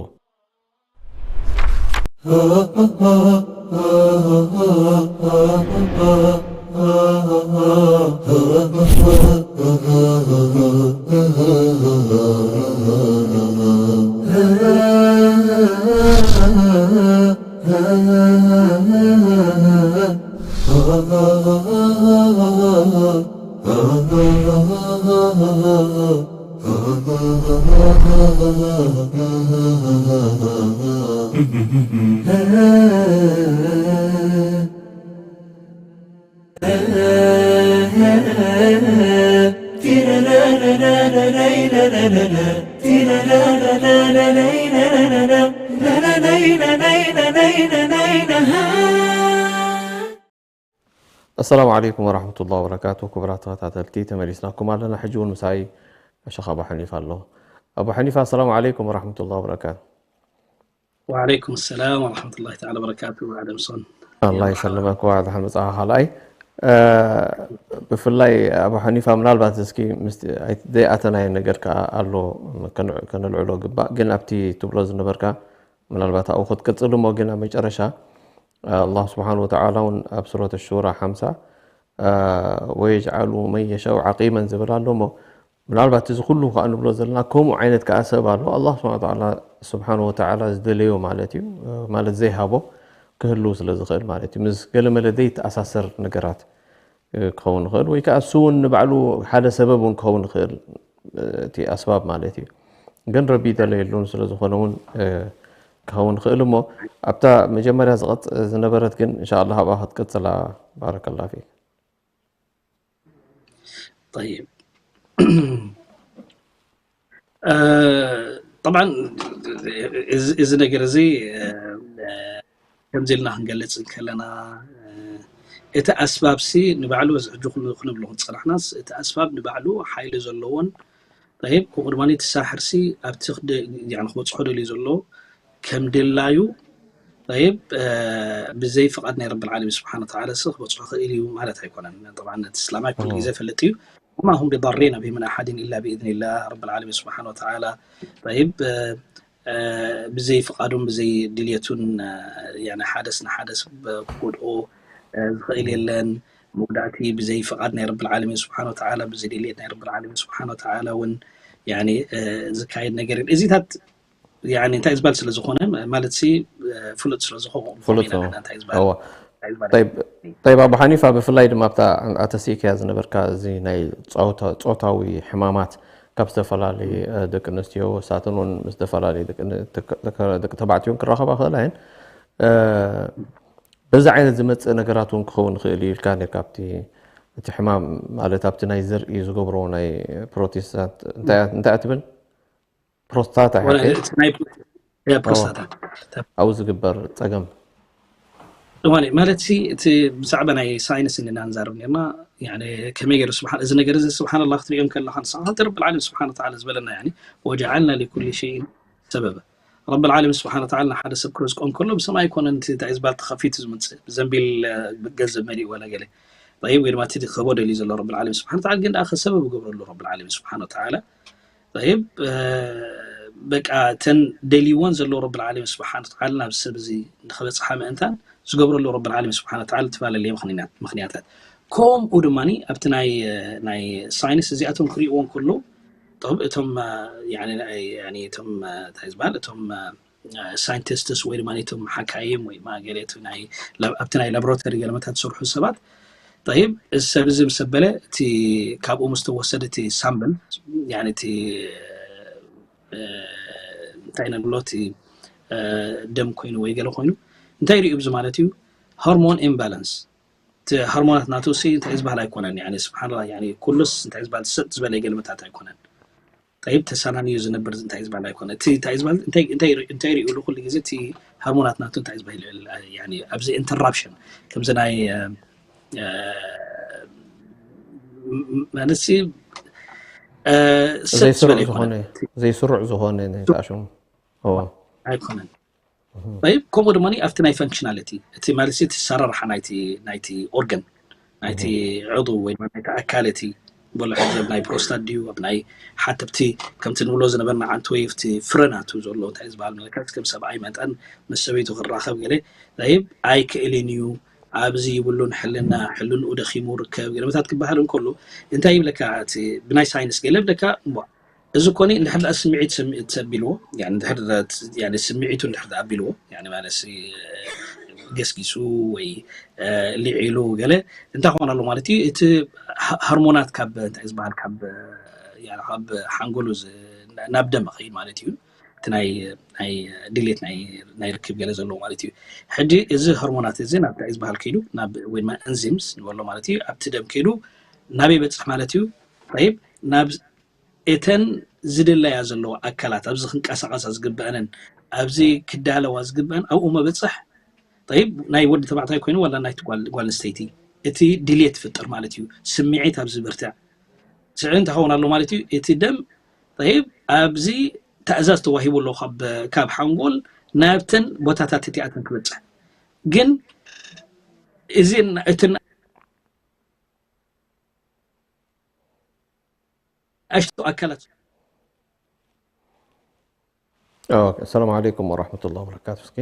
ኣሰላሙ ዓለይኩም ወራሕመቱላሂ ወበረካቱ። ክቡራት ተኸታተልቲ ተመሊስናኩም ኣለና። ሕጂ እውን ምሳይ ሸኽ ኣቡ ሓኒፋ ኣሎ። ኣቡ ሓኒፋ ኣሰላሙ ዓለይኩም ወራሕመቱላሂ ወበረካቱ። ወዓለይኩም ሰላም ወራሕመቱላሂ ተዓላ ወበረካቱ። ኣደምሶን ኣላ ይሰልመክ። ዋዕዳ ሓመፃኻ ካልኣይ ብፍላይ ኣቡ ሓኒፋ ምናልባት እስኪ ዘይኣተናዮ ነገር ከዓ ኣሎ ከነልዕሎ ግባእ ግን ኣብቲ ትብሎ ዝነበርካ ምናልባት ኣብኡ ክትቅፅል እሞ ግን ኣብ መጨረሻ ኣላህ ስብሓን ወተዓላ እውን ኣብ ሱረት ሹራ ሓምሳ ወየጅዓሉ መን የሻኡ ዓቂመን ዝብል ኣሎ እሞ ምናልባት እዚ ኩሉ ከዓ ንብሎ ዘለና ከምኡ ዓይነት ከዓ ሰብ ኣሎ ኣላህ ስብሓን ወተዓላ ስብሓን ወተዓላ ዝደለዮ ማለት እዩ ማለት ዘይሃቦ ክህልው ስለ ዝኽእል ማለት እዩ ምስ ገለመለ ዘይተኣሳሰር ነገራት ክኸውን ይኽእል ወይ ከዓ እሱ እውን ንባዕሉ ሓደ ሰበብ እውን ክኸውን ይኽእል እቲ ኣስባብ ማለት እዩ ግን ረቢ ይደለየሉን ስለ ዝኾነ እውን ክኸውን ይኽእል እሞ ኣብታ መጀመርያ ዝነበረት ግን እንሻ ኣላ ኣብኣ ክትቅፅላ ባረከላ ፊክ طيب طبعا እዚ ነገር እዚ ከምዚ ኢልና ክንገልፅ እንከለና እቲ ኣስባብ ሲ ንባዕሉ እዚ ሕጂ ኩሉ ክንብሎ ክንፀናሕናስ እቲ ኣስባብ ንባዕሉ ሓይሊ ዘለዎን طيب ከምኡ ድማ እቲ ሳሕር ሲ ኣብቲ ክበፅሖ ደልዩ ዘሎ ከም ድላዩ طيب ብዘይ ፍቓድ ናይ ረብል ዓለሚን ስብሓን ወተዓላ ሲ ክበፅሖ ክእል እዩ ማለት ኣይኮነን። طبعا እቲ እስላማይ ኩሉ ግዜ ፈልጥ እዩ وما هم بضارين به من أحد إلا بإذن الله رب العالمين سبحانه وتعالى طيب ብዘይ ፍቓዱን ብዘይ ድልየቱን ያኒ ሓደስ ንሓደስ ክጎድኦ ዝኽእል የለን። መጉዳእቲ ብዘይ ፍቓድ ናይ ረብል ዓለሚን ስብሓን ወተዓላ፣ ብዘይ ድልየት ናይ ረብል ዓለሚን ስብሓን ወተዓላ እውን ያኒ ዝካየድ ነገር የለን። እዚታት ያኒ እንታይ ዝበሃል ስለ ዝኾነ ማለት ሲ ፍሉጥ ስለ ዝኾነ ፍሉጥ ጠይብ። ኣቡ ሓኒፋ፣ ብፍላይ ድማ ኣብታ ኣተሲእካያ ዝነበርካ እዚ ናይ ጾታዊ ሕማማት ካብ ዝተፈላለዩ ደቂ ኣንስትዮ ሳትን እውን ምስ ዝተፈላለዩ ደቂ ተባዕትዮ ክራኸባ ክእላ እየን። በዚ ዓይነት ዝመፅእ ነገራት እውን ክኸውን ይኽእል እዩ ኢልካ ነርካ። ኣብቲ እቲ ሕማም ማለት ኣብቲ ናይ ዘርኢ ዝገብሮ ናይ ፕሮቴስታንት እንታይ ትብል? ፕሮስታታ ፕሮስታታ ኣብኡ ዝግበር ፀገም ማለት ሲ እቲ ብዛዕባ ናይ ሳይንስ ኢና ንዛረብ ነርና። ከመይ ገይሩ ስብሓን እዚ ነገር እዚ ስብሓን ላ ክትሪኦ ከለካ ንስኻ እቲ ረብል ዓለም ስብሓን ወተዓላ ዝበለና ወጀዓልና ሊኩል ሸይን ሰበበ። ረብል ዓለም ስብሓን ወተዓላ ንሓደ ሰብ ክርዝቆ እንከሎ ብሰማይ ኣይኮነን እቲ እንታይ ዝበሃል ተኸፊቱ ዝመፅእ ብዘንቢል ገንዘብ መሊኡ ወላ ገለ ጠይብ ወይ ድማ እቲ ክህቦ ደልዩ ዘሎ ረብል ዓለም ስብሓን ወተዓላ ግን ደኣ ከሰበብ ይገብረሉ ረብል ዓለም ስብሓን ወተዓላ። ጠይብ በቃ እተን ደልይወን ዘለዉ ረብል ዓለሚን ስብሓን ወተዓላ ናብ ሰብ እዚ ንክበፅሓ ምእንታን ዝገብረሉ ረብል ዓለሚን ስብሓን ወተዓላ ዝተፈላለየ ምክንያታት። ከምኡ ድማ ኣብቲ ናይ ናይ ሳይንስ እዚኣቶም ክሪእዎ እንከለዉ እቶም እቶም እንታይ ዝበሃል እቶም ሳይንቲስትስ ወይ ድማ እቶም ሓካይም ወይ ድማ ገለ ኣብቲ ናይ ላቦራቶሪ ገለመታት ዝሰርሑ ሰባት ጠይብ እዚ ሰብ እዚ ምስ ኣበለ እቲ ካብኡ ምስ ተወሰደ እቲ ሳምብል እቲ እንታይ ኢና ንብሎ እቲ ደም ኮይኑ ወይ ገለ ኮይኑ እንታይ ይርእዩ ብዚ ማለት እዩ ሆርሞን ኢምባላንስ እቲ ሆርሞናት ናቱ ሲ እንታይ ዝበሃል ኣይኮነን ስብሓንላ ኩሉስ እንታይ ዝበሃል ሰጥ ዝበለ ገለመታት ኣይኮነን ጠይብ ተሰናንዩ ዝነብር እንታይ ዝበሃል ኣይኮነ እቲ እንታይ ዝበሃል እንታይ እንታይ ሪኡ ኩሉ ግዜ እቲ ሃርሞናት ናቱ እንታይ ዝበሃል ኣብዚ ኢንተራፕሽን ከምዚ ናይ ማለት ሲ ዘይስሩዕ ዝኾነ ዘይስሩዕ ዝኾነ ናይ ጣሽሙ ኣይኮነን ጠይብ ከምኡ ድማ ኣብቲ ናይ ፈንክሽናሊቲ እቲ ማለት እቲ ሰራርሓ ናይቲ ናይቲ ኦርገን ናይቲ ዕዱ ወይ ድማ ናይቲ ኣካል እቲ በሎ ሕጂ ኣብ ናይ ፕሮስታት ድዩ ኣብ ናይ ሓተብቲ ከምቲ ንብሎ ዝነበርና ዓንቲ ወይ ኣብቲ ፍረ ናቱ ዘሎ እንታይ ዝበሃል መለካት ከም ሰብኣይ መጠን ምስ ሰበይቱ ክራኸብ ገለ ጠይብ ኣይክእልን እዩ ኣብዚ ይብሉን ሕልና ሕልንኡ ደኺሙ ርከብ ገለመታት ክበሃል እንከሎ እንታይ ይብለካ እቲ ብናይ ሳይንስ ገለ ይብለካ እሞ እዚ ኮኒ እንድሕር ደኣ ስምዒት ስምዒት ኣቢልዎ እንድሕር ስምዒቱ እንድሕር ኣቢልዎ ማለት ገስጊሱ ወይ ሊዒሉ ገለ እንታይ ክኾን ኣሎ ማለት እዩ እቲ ሃርሞናት ካብ እንታይ ዝበሃል ካብ ካብ ሓንጎሉ ናብ ደም ኸይድ ማለት እዩ እቲ ናይ ድሌት ናይ ርክብ ገለ ዘለዎ ማለት እዩ ሕጂ እዚ ሆርሞናት እዚ ናብ እንታይ ዝበሃል ከይዱ ናብ ወይድማ ኤንዚምስ ንበሎ ማለት እዩ ኣብቲ ደም ከይዱ ናበይ በፅሕ ማለት እዩ ይብ ናብ እተን ዝድለያ ዘለዎ ኣካላት ኣብዚ ክንቀሳቐሳ ዝግበአንን ኣብዚ ክዳለዋ ዝግበአን ኣብኡ መበፅሕ ይብ ናይ ወዲ ተባዕታይ ኮይኑ ዋላ ናይ ጓል ኣንስተይቲ እቲ ድልየት ትፍጥር ማለት እዩ ስምዒት ኣብዚ ብርትዕ ስዕ እንታይ ኸውን ኣሎ ማለት እዩ እቲ ደም ይብ ኣብዚ ትእዛዝ ተዋሂቡ ኣሎ ካብ ሓንጎል ናብተን ቦታታት እቲኣተን ክበፅሕ ግን እዚ እቲ ኣሽቱ ኣካላት السلام عليكم ورحمة الله وبركاته እስኪ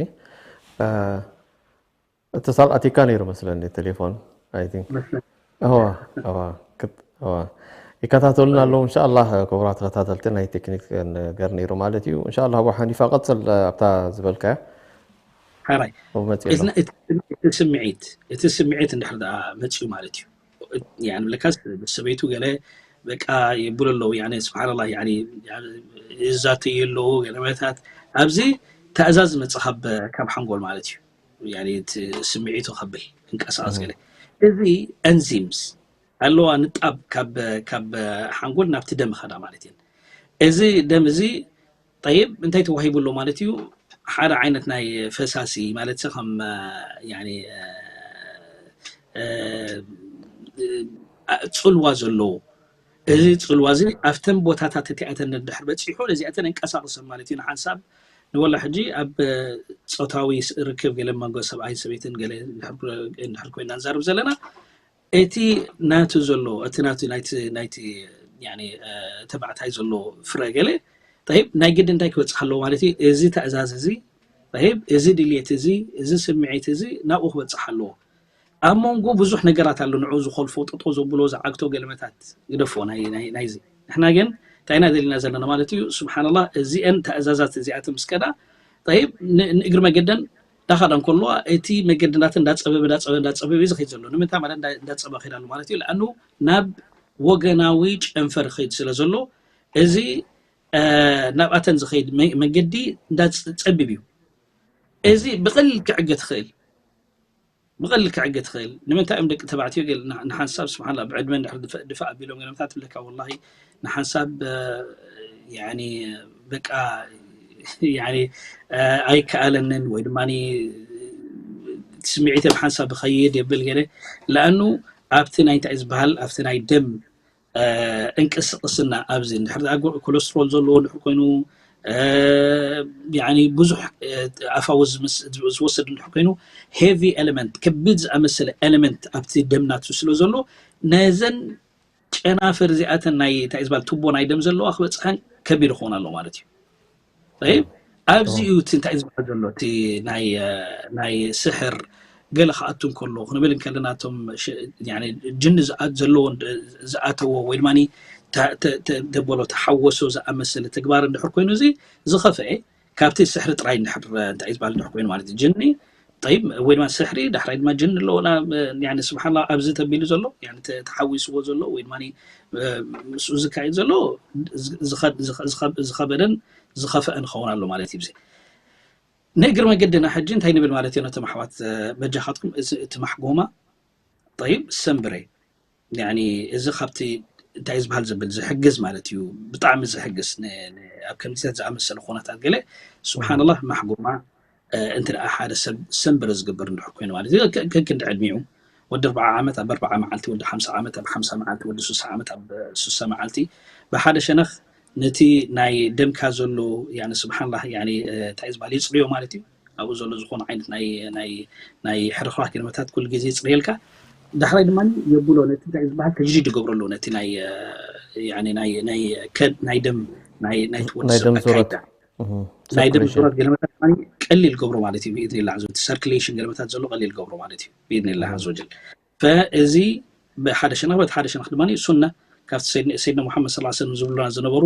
እተሳል ኣቲካ ነይሩ መስለኒ ቴሌፎን ይከታተሉና ኣለዉ እንሻላ ክቡራት ተከታተልቲ ናይ ቴክኒክ ነገር ነይሩ ማለት እዩ እንሻላ ኣቡ ሓኒፋ ቀፅል ኣብታ ዝበልካያ ሓራይ እቲ ስምዒት እቲ ስምዒት እንድሕር ደኣ መፅኡ ማለት እዩ ንብለካስ ሰበይቱ ገለ በቃ ይብሉ ኣለዉ ስብሓንላ ይዛተዩ ኣለዉ ገለመታት ኣብዚ ትእዛዝ ዝመፅእ ካብ ሓንጎል ማለት እዩ ስምዒቱ ከብል ክንቀሳቀስ ገለ እዚ ኤንዚምስ ኣለዋ ንጣብ ካብ ሓንጎል ናብቲ ደም ኸዳ ማለት እዩ እዚ ደም እዚ ጠይብ እንታይ ተዋሂቡ ኣሎ ማለት እዩ ሓደ ዓይነት ናይ ፈሳሲ ማለት ከም ፅልዋ ዘለዎ እዚ ፅልዋ እዚ ኣብተን ቦታታት እቲኣተን ድሕር በፂሑ ነዚኣተን እንቀሳቅሰን ማለት እዩ ንሓንሳብ ንወላ ሕጂ ኣብ ፆታዊ ርክብ ገለ መንጎ ሰብኣይን ሰበይትን ገለ እንድሕር ኮይና ንዛርብ ዘለና እቲ ናቱ ዘሎ እቲ ናቱ ናይቲ ተባዕታይ ዘሎ ፍረ ገለ ጠይብ፣ ናይ ግዲ እንታይ ክበፅሕ ኣለዎ ማለት እዩ? እዚ ትእዛዝ እዚ፣ ጠይብ፣ እዚ ድልየት እዚ፣ እዚ ስምዒት እዚ ናብኡ ክበፅሕ ኣለዎ። ኣብ መንጎ ብዙሕ ነገራት ኣሎ፣ ንዑ ዝኸልፎ፣ ጠጦ ዘብሎ፣ ዝዓግቶ ገለመታት ግደፎ ናይ ናይ ናይዚ። ንሕና ግን እንታይ ኢና ደሊና ዘለና ማለት እዩ? ስብሓንላህ፣ እዚአን ትእዛዛት እዚኣተን ምስ ከዳ፣ ጠይብ፣ ን- ንእግሪ መገደን ዳኸዳ እንከለዋ፣ እቲ መገዲ ናተን እንዳፀበበ እንዳፀበበ እንዳፀበበ እዩ ዝኸይድ ዘሎ። ንምንታይ ማለት እንዳ- እንዳፀበበ ከይድ ኣሎ ማለት እዩ? ለኣኑ ናብ ወገናዊ ጨንፈር ይኸይድ ስለ ዘሎ፣ እዚ ናብኣተን ዝኸይድ መገዲ እንዳፀቢብ እዩ። እዚ ብቐሊል ክዕገ ትኽእል፣ ብቐሊል ክዕገ ትኽእል። ንምንታይ እዮም ደቂ ተባዕትዮ ገል ንሓንሳብ ስብሓላ ብዕድመ ድፋእ ኣቢሎም ገለምታት ትብለካ፣ ወላሂ ንሓንሳብ በቃ ኣይከኣለንን ወይ ድማ ስምዒት ብሓንሳብ ብኸይድ የብል ገለ። ለኣኑ ኣብቲ ናይ እንታይ ዝበሃል ኣብቲ ናይ ደም እንቅስቅስና ኣብዚ እንድሕር ኮለስትሮል ዘለዎ እንድሕር ኮይኑ ብዙሕ ኣፋዊ ዝወስድ እንድሕር ኮይኑ ሄቪ ኤለመንት ከቢድ ዝኣመሰለ ኤለመንት ኣብቲ ደምናቱ ስለ ዘሎ ነዘን ጨናፍር እዚኣተን ናይ እንታይ ዝበሃል ቱቦ ናይ ደም ዘለዋ ክበፅሐን ከቢድ ክኾን ኣሎ ማለት እዩ። ጠይብ ኣብዚ እዩ እቲ እንታይ ዝበሃል ዘሎ እቲ ናይ ስሕር ገለ ክኣቱ እንከሎ ክንብል እንከለና እቶም ጅኒ ዘለዎ ዝኣተዎ ወይ ድማ ተበሎ ተሓወሶ ዝኣመሰለ ተግባር እንድሕር ኮይኑ እዚ ዝኸፍአ ካብቲ ስሕሪ ጥራይ እንድሕር እንታይ ዝበሃል እንድሕር ኮይኑ ማለት እዩ ጅኒ ጠይብ ወይ ድማ ስሕሪ ዳሕራይ ድማ ጅን ኣለዎ ስብሓላ ኣብዚ ተቢሉ ዘሎ ተሓዊስዎ ዘሎ ወይ ድማ ምስኡ ዝካየድ ዘሎ ዝኸበደን ዝኸፍአን ክኸውን ኣሎ ማለት እዩ። ንእግሪ መገድና ሕጂ እንታይ ንብል ማለት እዩ? ነቶም ኣሕዋት በጃኻትኩም እቲ ማሕጎማ ጠይብ ሰንብረ እዚ ካብቲ እንታይ ዝበሃል ዝብል ዝሕግዝ ማለት እዩ። ብጣዕሚ ዝሕግዝ ኣብ ከምዚታት ዝኣመሰለ ኩነታት ገለ ስብሓንላህ ማሕጎማ እንተ ሓደ ሰብ ሰንብረ ዝገብር እንድሕር ኮይኑ ማለት እዩ ከክንዲ ዕድሚኡ ወዲ ኣርባዓ ዓመት ኣብ ኣርባዓ መዓልቲ ወዲ ሓምሳ ዓመት ኣብ ሓምሳ መዓልቲ ወዲ ሱሳ ዓመት ኣብ ሱሳ መዓልቲ ብሓደ ሸነኽ ነቲ ናይ ደምካ ዘሎ ስብሓንላ እንታይ ዝበሃል ይፅርዮ ማለት እዩ። ኣብኡ ዘሎ ዝኾነ ዓይነት ናይ ሕርኽራክ ገለመታት ኩሉ ግዜ ይፅርየልካ። ዳሕራይ ድማ የብሎ ነቲ እንታይ ዝበሃል ተጅዲድ ይገብረሉ ነቲ ናይ ደም ናይ ትወዲ ሰብ ኣካይዳ ናይ ደም ዙረት ገለመታት ቀሊል ገብሮ ማለት እዩ ብኢድኒላ ዝ ሰርክሌሽን ገለመታት ዘሎ ቀሊል ገብሮ ማለት እዩ ብኢድኒላ ዝ ወጀል። እዚ ብሓደ ሸነኽ በቲ ሓደ ሸነኽ ድማ ሱና ካብቲ ሰይድና ሙሓመድ ስ ሰለም ዝብሉና ዝነበሩ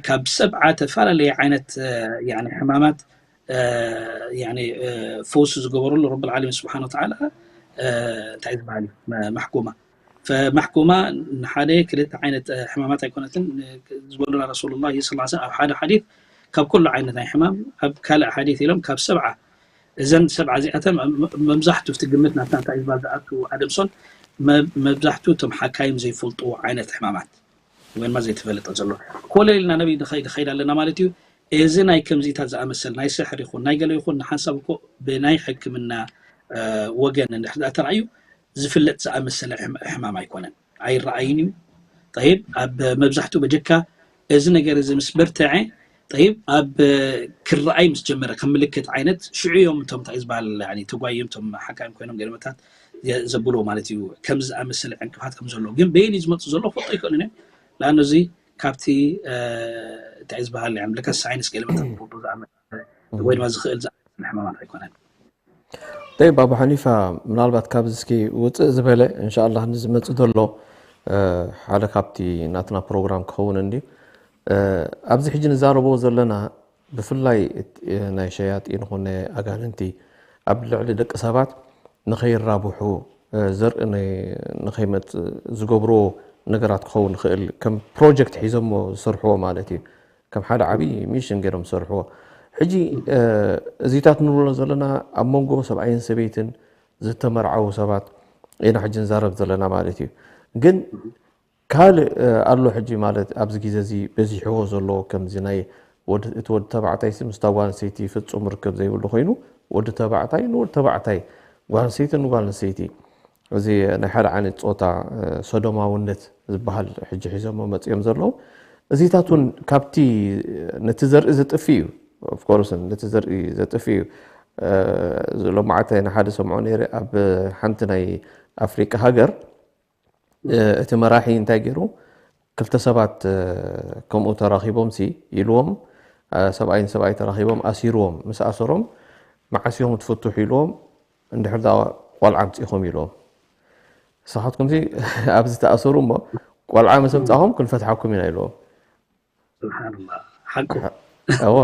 ካብ ሰብዓ ተፈላለየ ዓይነት ሕማማት ፈውሲ ዝገበረሉ ረብል ዓለሚን ስብሓን ወተዓላ እንታይ ዝበሃል እዩ ማሕኩማ ፈማሕኩማ ንሓደ ክልተ ዓይነት ሕማማት ኣይኮነትን ዝበሉና ረሱሉላህ ስ ኣብ ሓደ ሓዲት ካብ ኩሉ ዓይነት ናይ ሕማም ኣብ ካልእ ሓዲት ኢሎም ካብ ሰብዓ እዘን ሰብዓ እዚኣተን መብዛሕቱ እቲ ግምት ናትና እንታይ ዝበሃል ዝኣቱ ኣደምሶን መብዛሕቱ እቶም ሓካይም ዘይፈልጥዎ ዓይነት ሕማማት ወይ ድማ ዘይተፈለጠ ዘሎ ኮለል ኢልና ነቢ ንኸይድ ኣለና ማለት እዩ። እዚ ናይ ከምዚታት ዝኣመሰል ናይ ስሕር ይኹን ናይ ገለ ይኹን ንሓንሳብ እኮ ብናይ ሕክምና ወገን እንድሕር ተራእዩ ዝፍለጥ ዝኣመሰለ ሕማም ኣይኮነን፣ ኣይረኣይን እዩ። ጠይብ ኣብ መብዛሕትኡ በጀካ እዚ ነገር እዚ ምስ በርትዐ ጠይብ ኣብ ክረኣይ ምስ ጀመረ ከም ምልክት ዓይነት ሽዑ እዮም እቶም እንታይ ዝበሃል ተጓዮም እቶም ሓካይም ኮይኖም ገለመታት ዘብልዎ ማለት እዩ። ከምዚ ዝኣመሰለ ዕንቅፋት ከም ዘሎ ግን በየን እዩ ዝመፁ ዘሎ ክፈልጦ ይክእልን እዮም። ለኣነ እዚ ካብቲ እንታይ ዝበሃል ለካ ሳይንስ ገለመታት ክፈልጦ ዝኣመ ወይ ድማ ዝኽእል ዝኣመሰለ ሕማማት ኣይኮነን። ጠይብ ኣቡ ሓኒፋ ምናልባት ካብዚ እስኪ ውፅእ ዝበለ እንሻላ ንዝመፅእ ዘሎ ሓደ ካብቲ ናትና ፕሮግራም ክኸውን እንድዩ። ኣብዚ ሕጂ ንዛረቦ ዘለና ብፍላይ ናይ ሸያጢን ኾነ ኣጋንንቲ ኣብ ልዕሊ ደቂ ሰባት ንኸይራብሑ ዘርኢ ንኸይመፅ ዝገብርዎ ነገራት ክኸውን ይኽእል ከም ፕሮጀክት ሒዞሞ ዝሰርሕዎ ማለት እዩ። ከም ሓደ ዓብዪ ሚሽን ገይሮም ዝሰርሕዎ። ሕጂ እዚታት ንብሎ ዘለና ኣብ መንጎ ሰብኣይን ሰበይትን ዝተመርዓዉ ሰባት ኢና ሕጂ ንዛረብ ዘለና ማለት እዩ። ግን ካልእ ኣሎ ሕጂ ማለት ኣብዚ ግዜ እዚ በዚሕዎ ዘሎ ከምዚ ናይ እቲ ወዲ ተባዕታይ ሲ ምስታ ጓል ኣንስተይቲ ፍጹም ርክብ ዘይብሉ ኮይኑ ወዲ ተባዕታይ ንወዲ ተባዕታይ ጓል ኣንስተይቲ ንጓል ኣንስተይቲ እዚ ናይ ሓደ ዓይነት ፆታ ሶዶማውነት ዝበሃል ሕጂ ሒዞሞ መፂኦም ዘለዉ እዚታት እውን ካብቲ ነቲ ዘርኢ ዘጥፊ እዩ። ኦፍኮርስ ነቲ ዘርኢ ዘጥፊ እዩ። ሎማዓት ንሓደ ሰምዖ ነይረ ኣብ ሓንቲ ናይ ኣፍሪቃ ሃገር እቲ መራሒ እንታይ ገይሩ ክልተ ሰባት ከምኡ ተራኺቦም ሲ ኢልዎም፣ ሰብኣይ ንሰብኣይ ተራኺቦም ኣሲርዎም። ምስ ኣሰሮም፣ መዓስ ኢኹም ትፍትሑ ኢልዎም፣ እንድሕር ዳ ቆልዓ ኣምፂእኹም ኢልዎም። ንስኻትኩም ሲ ኣብዚ ተኣሰሩ እሞ፣ ቆልዓ ምስ ኣምፃኹም ክንፈትሓኩም ኢና ኢልዎም። ስብሓንላ፣ ሓቁ። እዋ፣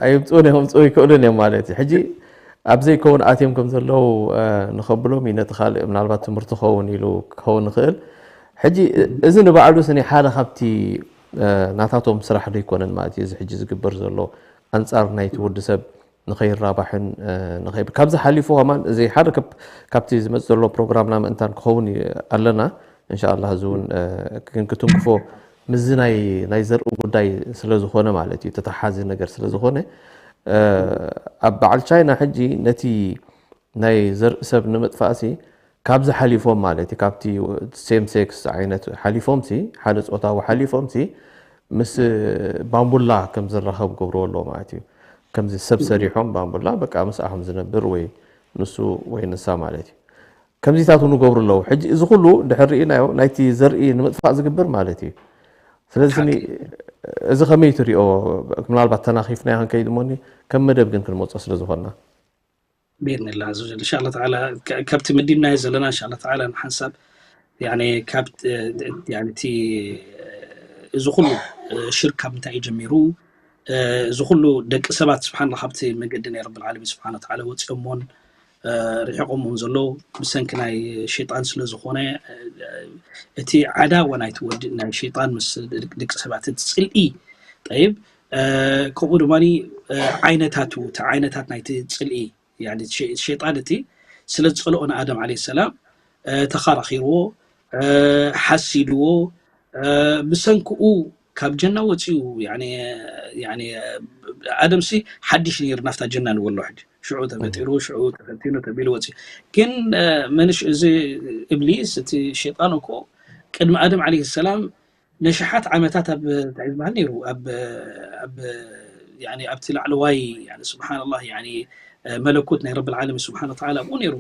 ኣይምፅኡን እዮም፣ ምፅኡ ይክእሉን እዮም ማለት እዩ። ሕጂ ኣብ ዘይከውን ኣትዮም ከም ዘለዉ ንኸብሎም እዩ፣ ነቲ ካልእ ምናልባት ትምህርቲ ክኸውን ኢሉ ክኸውን ይኽእል። ሕጂ እዚ ንባዕሉ ስኒ ሓደ ካብቲ ናታቶም ስራሕ ዶ ኣይኮነን ማለት እዩ፣ እዚ ሕጂ ዝግበር ዘሎ ኣንፃር ናይቲ ወዲ ሰብ ንኸይራባሕን ንኸይ-፣ ካብዚ ሓሊፉ ከማን እዚ ሓደ ካብቲ ዝመፅእ ዘሎ ፕሮግራምና ምእንታን ክኸውን ኣለና። እንሻላ እዚ እውን ግን ክትንክፎ ምስዚ ናይ ናይ ዘርኢ ጉዳይ ስለ ዝኾነ ማለት እዩ፣ ተተሓዚ ነገር ስለ ዝኾነ፣ ኣብ በዓል ቻይና ሕጂ ነቲ ናይ ዘርኢ ሰብ ንምጥፋእሲ ካብዚ ሓሊፎም ማለት እዩ፣ ካብቲ ሴም ሴክስ ዓይነት ሓሊፎምሲ፣ ሓደ ፆታዊ ሓሊፎምሲ ምስ ባምቡላ ከም ዝራኸብ ገብርዎ ኣለዎ ማለት እዩ። ከምዚ ሰብ ሰሪሖም ባምቡላ በቃ ምስኣኹም ዝነብር ወይ ንሱ ወይ ንሳ ማለት እዩ። ከምዚታት እውን ይገብሩ ኣለዉ። ሕጂ እዚ ኩሉ ድሕር ርኢናዮ ናይቲ ዘርኢ ንምጥፋእ ዝግበር ማለት እዩ። ስለዚ እዚ ከመይ ትሪኦ? ምናልባት ተናኺፍናዮ ክንከይድ እሞኒ ከም መደብ ግን ክንመፆ ስለ ዝኾንና ብኢድንላ እንሻላ ተዓላ ካብቲ መዲብናዮ ዘለና እንሻላ ተዓላ ንሓንሳብ ያኒ ካብ ያኒ እቲ እዚ ኩሉ ሽርክ ካብ ምንታይ እዩ ጀሚሩ? እዚ ኩሉ ደቂ ሰባት ስብሓንላ ካብቲ መገዲ ናይ ረብል ዓለሚን ስብሓን ወተዓላ ወፂኦሞን ርሒቆሞን ዘለዉ ብሰንኪ ናይ ሸይጣን ስለ ዝኾነ፣ እቲ ዓዳዋ ናይቲ ወዲ ናይ ሸይጣን ምስ ደቂ ሰባት እቲ ፅልኢ። ጠይብ፣ ከምኡ ድማ ዓይነታቱ፣ እቲ ዓይነታት ናይቲ ፅልኢ፣ ያኒ ሸይጣን እቲ ስለ ዝፀልኦ ንኣደም ዓለይሂ ሰላም ተኻራኺርዎ፣ ሓሲድዎ፣ ብሰንክኡ ካብ ጀና ወፂኡ። ያኒ ያኒ ኣደምሲ ሓድሽ ነይሩ ናብታ ጀና ንበሎ ሕጂ። ሽዑ ተፈጢሩ፣ ሽዑ ተፈቲኑ ተቢሉ ወፂኡ። ግን መንሽ እዚ እብሊስ እቲ ሸይጣን እኮ ቅድሚ ኣደም ዓለይሂ ሰላም ነሽሓት ዓመታት ኣብ እንታይ ዝበሃል ነይሩ ኣብ ኣብ ያኒ ኣብቲ ላዕለዋይ ያኒ ስብሓንላህ ያኒ መለኩት ናይ ረብል ዓለሚን ስብሓን ወተዓላ ኣብኡ ነይሩ።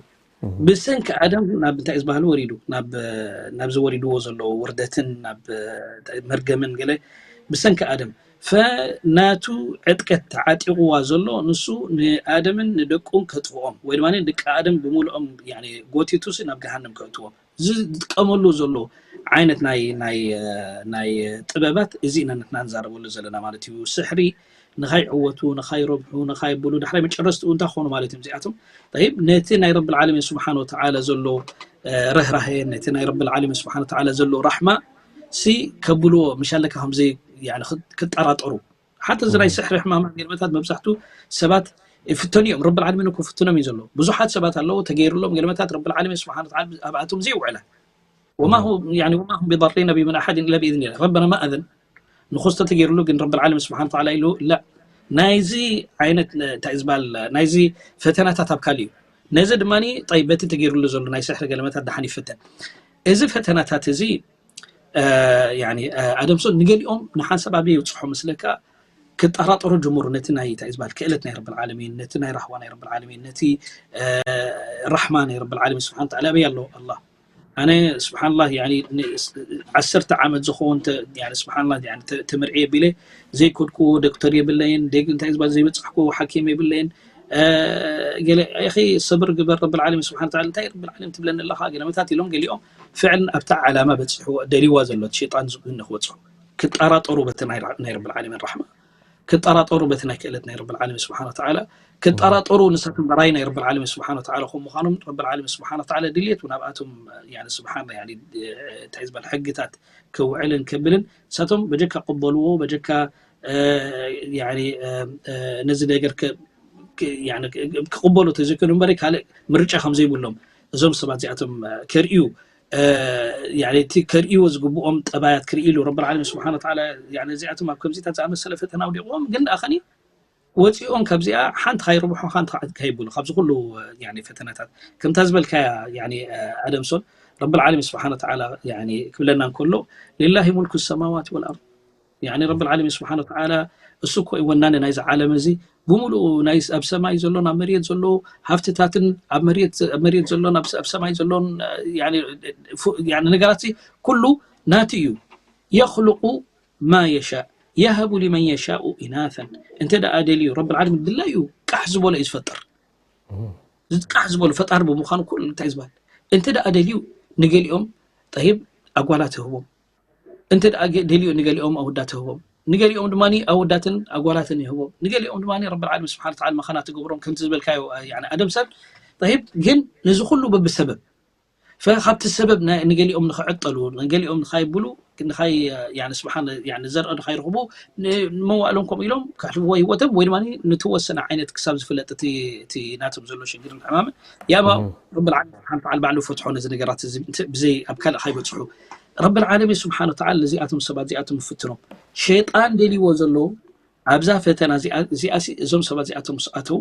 ብሰንኪ ኣደም ናብ እንታይ ዝበሃል ወሪዱ ናብ ናብዚ ወሪድዎ ዘሎ ውርደትን ናብ መርገምን ገለ ብሰንኪ ኣደም ፈናቱ ዕጥቀት ተዓጢቕዋ ዘሎ ንሱ ንኣደምን ንደቁን ከጥፍኦም ወይ ድማ ደቂ ኣደም ብምሉኦም ያኒ ጎቲቱሲ ናብ ገሃነም ከእትዎም ዝጥቀመሉ ዘሎ ዓይነት ናይ ናይ ናይ ጥበባት እዚ ኢና ንሕና ንዛረበሉ ዘለና ማለት እዩ። ስሕሪ ንኻይዕወቱ፣ ንኻይረብሑ፣ ንኻይብሉ ዳሕራይ መጨረስትኡ እንታይ ክኾኑ ማለት እዮም እዚኣቶም? ጠይብ ነቲ ናይ ረብል ዓለሚን ስብሓን ወተዓላ ዘሎ ርህራሄ፣ ነቲ ናይ ረብል ዓለሚን ስብሓን ወተዓላ ዘሎ ራሕማ ሲ ከብልዎ ምሻለካ ከምዘይ ያኒ ክጠራጠሩ ሓቲ እዚ ናይ ስሕሪ ሕማማት ገለመታት መብዛሕቱ ሰባት ይፍተኑ እዮም። ረብል ዓለሚን እኮ ፍትኖም እዩ ዘሎ። ብዙሓት ሰባት ኣለዉ ተገይሩሎም ገለመታት ረብል ዓለሚን ስብሓን ወተዓላ ኣብኣቶም ዘይውዕላ ወማ ሁም ያኒ ወማ ሁም ቢዳሪነ ቢሂ ሚን ኣሓድን ኢላ ቢኢዝኒላህ። ረበና ማ ኣዘን ንኹስተ ተገይሩሉ ግን ረብል ዓለሚን ስብሓን ወተዓላ ኢሉ ላ ናይዚ ዓይነት እንታይ ዝበሃል ናይዚ ፈተናታት ኣብ ካልእ እዩ። ነዚ ድማ ጠይብ በቲ ተገይሩሉ ዘሎ ናይ ስሕሪ ገለመታት ደሓን ይፍተን። እዚ ፈተናታት እዚ ኣደምሶ ንገሊኦም ንሓንሳብ ኣበይ ይብፅሖ መስለካ ክጠራጠሩ ጀምሩ ነቲ ናይ እንታይ ዝበሃል ክእለት ናይ ረብል ዓለሚን ነቲ ናይ ራህዋ ናይ ረብል ዓለሚን ነቲ ራሕማ ናይ ረብል ዓለሚን ስብሓን ተዓላ ኣበይ ኣሎ ኣላ ኣነ ስብሓንላ ዓሰርተ ዓመት ዝኸውን ስብሓንላ ተምርዒ የቢለ ዘይከድኩዎ ዶክተር የብለይን እንታይ ዝበሃል ዘይበፃሕኩዎ ሓኪም የብለይን ገለ ኢኺ ስብር ግበር ረብል ዓለሚን ስብሓን ተዓላ እንታይ ረብል ዓለሚን ትብለኒ ኣለኻ ገለመታት ኢሎም ገሊኦም ፍዕልን ኣብታ ዓላማ በፂሕዎ ደልይዋ ዘሎ እቲ ሸይጣን ዝብህኒ ክወፅኦም ክጠራጠሩ በቲ ናይ ራ- ናይ ረብል ዓለሚን ራሕማ ክጠራጠሩ በቲ ናይ ክእለት ናይ ረብል ዓለሚን ስብሓን ወተዓላ ክጠራጠሩ ንሳቶም በራይ ናይ ረብል ዓለሚን ስብሓን ወተዓላ ከም ምዃኖም ረብል ዓለሚን ስብሓን ወተዓላ ድልየቱ ናብኣቶም ያኒ ስብሓን ያኒ እንታይ ዝበል ሕግታት ክውዕልን ከብልን ንሳቶም በጀካ ቅበልዎ በጀካ ያኒ ነዚ ነገር ክቕበሉ ተዘይኮይኑ እምበሪ ካልእ ምርጫ ከም ዘይብሎም እዞም ሰባት እዚኣቶም ከርእዩ እቲ ከርእይዎ ዝግብኦም ጠባያት ክርኢ ኢሉ ረብል ዓለሚን ስብሓን ወተዓላ እዚኣቶም ኣብ ከምዚታት ዝኣመሰለ ፈተና ውዲቕዎም ግን ደኣ ከኒ ወፂኦም ካብዚኣ ሓንቲ ካይርብሑ ሓንቲ ከይብሉ ካብዚ ኩሉ ፈተናታት ከምታ ዝበልካያ ኣደምሶን ረብል ዓለሚን ስብሓን ወተዓላ ክብለና እንከሎ ሊላሂ ሙልኩ ሰማዋት ወልኣርድ ያኒ ረብል ዓለሚን ስብሓን ወተዓላ እሱ እኮ እዩ ወናኒ ናይዚ ዓለም እዚ ብምሉኡ ናይ ኣብ ሰማይ ዘሎን ኣብ መሬት ዘሎ ሃፍትታትን ኣብ መሬት ኣብ መሬት ዘሎን ኣብ ኣብ ሰማይ ዘሎን ያኒ ፉ- ያኒ ነገራት እዚ ኩሉ ናቱ እዩ የኽሉቁ ማ የሻእ የሀቡ ሊመን የሻኡ ኢናተን። እንተ ደኣ ደልዩ ረብል ዓለሚን ድላዩ ቃሕ ዝበሎ እዩ ዝፈጥር። ቃሕ ዝበሎ ፈጣሪ ብምዃኑ ኩሉ እንታይ ዝበሃል። እንተ ደኣ ደልዩ ንገሊኦም ጠይብ ኣጓላት ይህቦም። እንተ ደኣ ገ- ደልዩ ንገሊኦም ኣወዳት ይህቦም። ንገሊኦም ድማ ኣወዳትን ኣጓላትን ይህቦም። ንገሊኦም ድማ ረብል ዓለሚን ስብሓን ተዓላ መኻናት ትገብሮም ከምቲ ዝበልካዮ ያኒ ኣደም ሰብ ጠይብ ግን ነዚ ኩሉ በብሰበብ ፈካብቲ ሰበብ ናይ- ንገሊኦም ንክዕጠሉ ንገሊኦም ንካይብሉ ንካይ ያኒ ስብሓን ያኒ ዘርኢ ንካይረኽቡ ን- ንመዋእሎም ከምኡ ኢሎም ከሕልፍዎ ህይወቶም ወይ ድማ ንትወሰነ ዓይነት ክሳብ ዝፍለጥ እቲ እቲ ናቶም ዘሎ ሽግርን ሕማምን ያማ ረብል ዓለሚን ስብሓን ተዓላ ባዕሉ ፈትሖ ነዚ ነገራት እዚ ብዘይ ኣብ ካልእ ካይበፅሑ ረብል ዓለሚን ስብሓን ተዓላ ነዚኣቶም ሰባት እዚኣቶም ይፍትኖም ሸይጣን ደልይዎ ዘሎ ኣብዛ ፈተና እዚኣ እዚኣሲ እዞም ሰባት እዚኣቶም ምስ ኣተው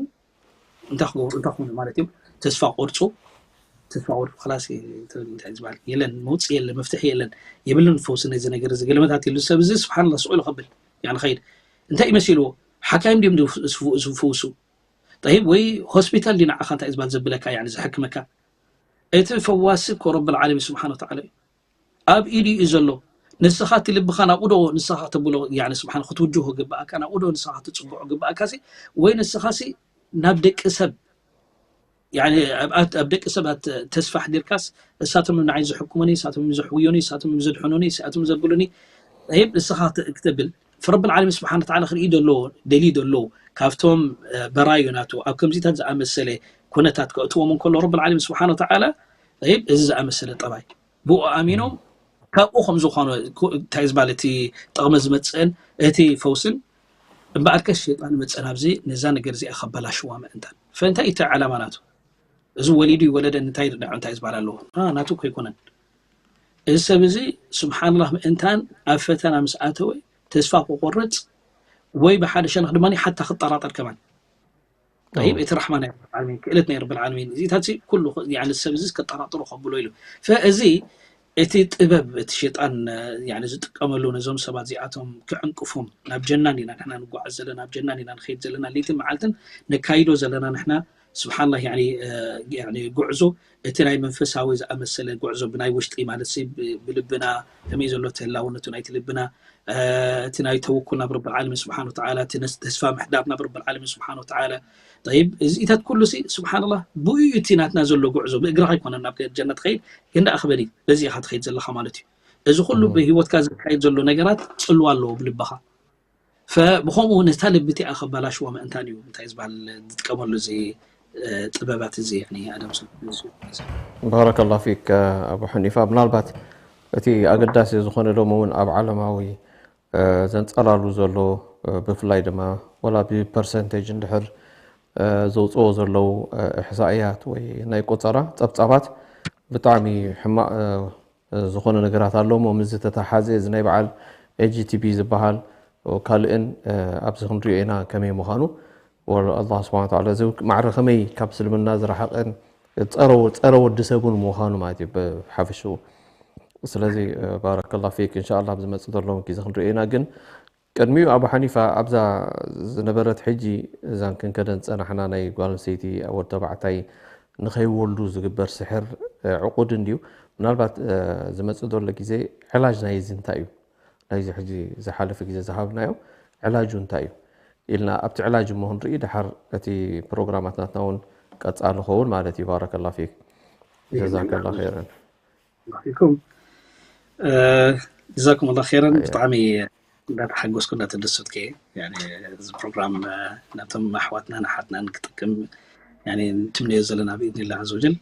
እንታይ ክገብሩ እንታይ ክኾኑ ማለት እዮም ተስፋ ቆርፁ ተስፋ ቆርፁ ክላስ እንታይ ዝበሃል የለን መውፅእ የለን መፍትሒ የለን የብልን ፈውሲ ነዚ ነገር እዚ ገለመታት የሉ ሰብ እዚ ስብሓንላ ስቕ ኢሉ ከብል ያ ኸይድ እንታይ ይመሲልዎ ሓካይም ድዮም ዝፍውሱ ጠይብ ወይ ሆስፒታል ዲ ንዓኻ እንታይ ዝበሃል ዘብለካ ያ ዝሕክመካ እቲ ፈዋሲ እኮ ረብል ዓለሚን ስብሓን ወተዓላ እዩ ኣብ ኢዱ እዩ ዘሎ ንስኻ እቲ ልብኻ ናብኡ ዶ ንስኻ ተብሎ ያኒ ስብሓን ክትውጅሆ ግብኣካ ናብኡ ዶ ንስኻ ክትፅብዖ ግብኣካ ሲ ወይ ንስኻ ሲ ናብ ደቂ ሰብ ያኒ ኣብ ኣብ ደቂ ሰባት ተስፋ ኣሕዲርካስ እሳቶም ንዓይ ዝሕክሙኒ እሳቶም ዘሕውዩኒ እሳቶም ዘድሕኑኒ እሳቶም ዘብሉኒ ይብ ንስኻ ክትብል ረብል ዓለሚን ስብሓን ወተዓላ ክርኢ ደሎ ደልዩ ደሎ ካብቶም በራዩ ናቱ ኣብ ከምዚታት ዝኣመሰለ ኩነታት ከእትዎም እንከሎ ረብል ዓለሚን ስብሓን ወተዓላ ይብ እዚ ዝኣመሰለ ጠባይ ብኡ ኣሚኖም ካብኡ ከም ዝኾነ እንታይ ዝበሃል እቲ ጥቕሚ ዝመፅእን እቲ ፈውስን እምበኣርከስ ሸይጣን ይመፅእ ናብዚ ነዛ ነገር እዚኣ ከበላሽዋ ምእንታን ፈእንታይ እቲ ዓላማ ናቱ እዚ ወሊዱ ይወለደ እንታይ ይርዳዑ እንታይ ዝበሃል ኣለዎ ናቱ እኮ ኣይኮነን እዚ ሰብ እዚ ስብሓንላህ ምእንታን ኣብ ፈተና ምስ ኣተወ ተስፋ ክቆርፅ ወይ ብሓደ ሸነኽ ድማ ሓታ ክጠራጠር ከማን ጠይብ እቲ ራሕማ ናይ ረብል ዓለሚን ክእለት ናይ ረብል ዓለሚን እዚታት ኩሉ ያኒ ሰብ እዚ ከጠራጥሮ ከብሎ ኢሉ ፈእዚ እቲ ጥበብ እቲ ሸጣን ያኒ ዝጥቀመሉ ነዞም ሰባት እዚኣቶም ክዕንቅፎም ናብ ጀናን ኢና ንሕና ንጓዓዝ ዘለና ናብ ጀናን ኢና ንኸይድ ዘለና ለይትን መዓልትን ነካይዶ ዘለና ንሕና ስብሓንላህ ያኒ ያኒ ጉዕዞ እቲ ናይ መንፈሳዊ ዝኣመሰለ ጉዕዞ ብናይ ውሽጢ ማለት ሲ ብልብና ከመይ ዘሎ ተህላውነቱ ናይቲ ልብና እቲ ናይ ተወኩል ናብ ረብል ዓለሚን ስብሓን ወተዓላ እቲ ነስ- ተስፋ ምሕዳር ናብ ረብል ዓለሚን ስብሓን ወተዓላ ጠይብ እዚኢታት ኩሉ ሲ ስብሓንላህ ብኡ እቲ ናትና ዘሎ ጉዕዞ ብእግርኻ ኣይኮነን ናብ ጀነት ትኸይድ ግን ደኣ ክበል እዩ በዚ ኢኻ ትኸይድ ዘለኻ ማለት እዩ እዚ ኩሉ ብህይወትካ ዝካየድ ዘሎ ነገራት ፅልዋ ኣለዎ ብልብኻ ፈብኸምኡ ነታ ልቢ እቲኣ ከባላሽዋ ምእንታን እዩ እንታይ ዝበሃል ዝጥቀመሉ እዚ ጥበባት እዚ ኣደም ባረከላ ፊክ ኣቡ ሐኒፋ ምናልባት እቲ ኣገዳሲ ዝኾነ ሎም እውን ኣብ ዓለማዊ ዘንፀላሉ ዘሎ ብፍላይ ድማ ወላ ብፐርሰንቴጅ እንድሕር ዘውፅኦ ዘለዉ እሕሳእያት ወይ ናይ ቆፀራ ፀብፃባት ብጣዕሚ ሕማቕ ዝኾነ ነገራት ኣሎ እሞ ምስ ዝተተሓዘ እዚ ናይ በዓል ኤጅቲቢ ዝበሃል ካልእን ኣብዚ ክንሪኦ ኢና ከመይ ምዃኑ ኣላ ስብሓን ተዓላ እዚ ማዕረ ከመይ ካብ እስልምና ዝረሓቐን ጸረ ወዲ ሰብ እውን ምዃኑ ማለት እዩ ብሓፈሽኡ ስለዚ ባረከላ ፊክ እንሻ ላ ኣብ ዝመፅእ ዘሎ ግዜ ክንሪኦ ኢና ግን ቅድሚኡ ኣቡ ሓኒፋ ኣብዛ ዝነበረት ሕጂ እዛን ክንከደን ዝፀናሕና ናይ ጓል ኣንስተይቲ ወዲ ተባዕታይ ንኸይወልዱ ዝግበር ስሕር ዕቁድ እንድዩ ምናልባት ዝመፅእ ዘሎ ግዜ ዕላጅ ናይዚ እንታይ እዩ ናይዚ ሕጂ ዝሓለፈ ግዜ ዝሃብናዮ ዕላጁ እንታይ እዩ ኢልና ኣብቲ ዕላጅ እሞ ክንርኢ ድሓር እቲ ፕሮግራማት ናትና እውን ቀፃሊ ኸውን ማለት እዩ ባረከላ ፊክ ጀዛከላ ኸይረን ፊኩም ጀዛኩምላ ኸይረን ብጣዕሚ እንዳተሓጎስኩ እንዳተደሰትኩ እየ እዚ ፕሮግራም ናቶም ኣሕዋትናን ኣሓትናን ክጠቅም ንትምነዮ ዘለና ብኢድኒላ ዘውጀል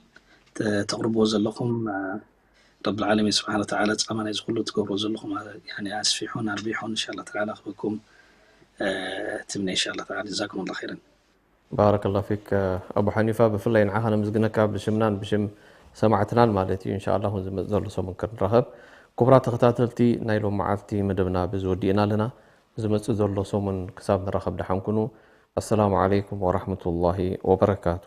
ተቕርብዎ ዘለኹም ረብል ዓለሚን ስብሓን ወተዓላ ፃማ ናይዚ ኩሉ ትገብሮ ዘለኹም ኣስፊሑን ኣርቢሑን እንሻላ ተዓላ ክበኩም ትምነ እንሻላ ተዓላ ጀዛኩም ላ ኸይረን ባረከላ ፊክ ኣቡ ሓኒፋ ብፍላይ ንዓኻ ነመስግነካ ብሽምናን ብሽም ሰማዕትናን ማለት እዩ እንሻ ኣላ ዝመፅ ዘሎ ሰሙን ክንራኸብ ክቡራት ተኸታተልቲ ናይ ሎም መዓልቲ መደብና ብዝወዲእና ኣለና ዝመፅእ ዘሎ ሰሙን ክሳብ ንራኸብ ደሓን ኩኑ ኣሰላሙ ዓለይኩም ወራሕመቱላሂ ወበረካቱ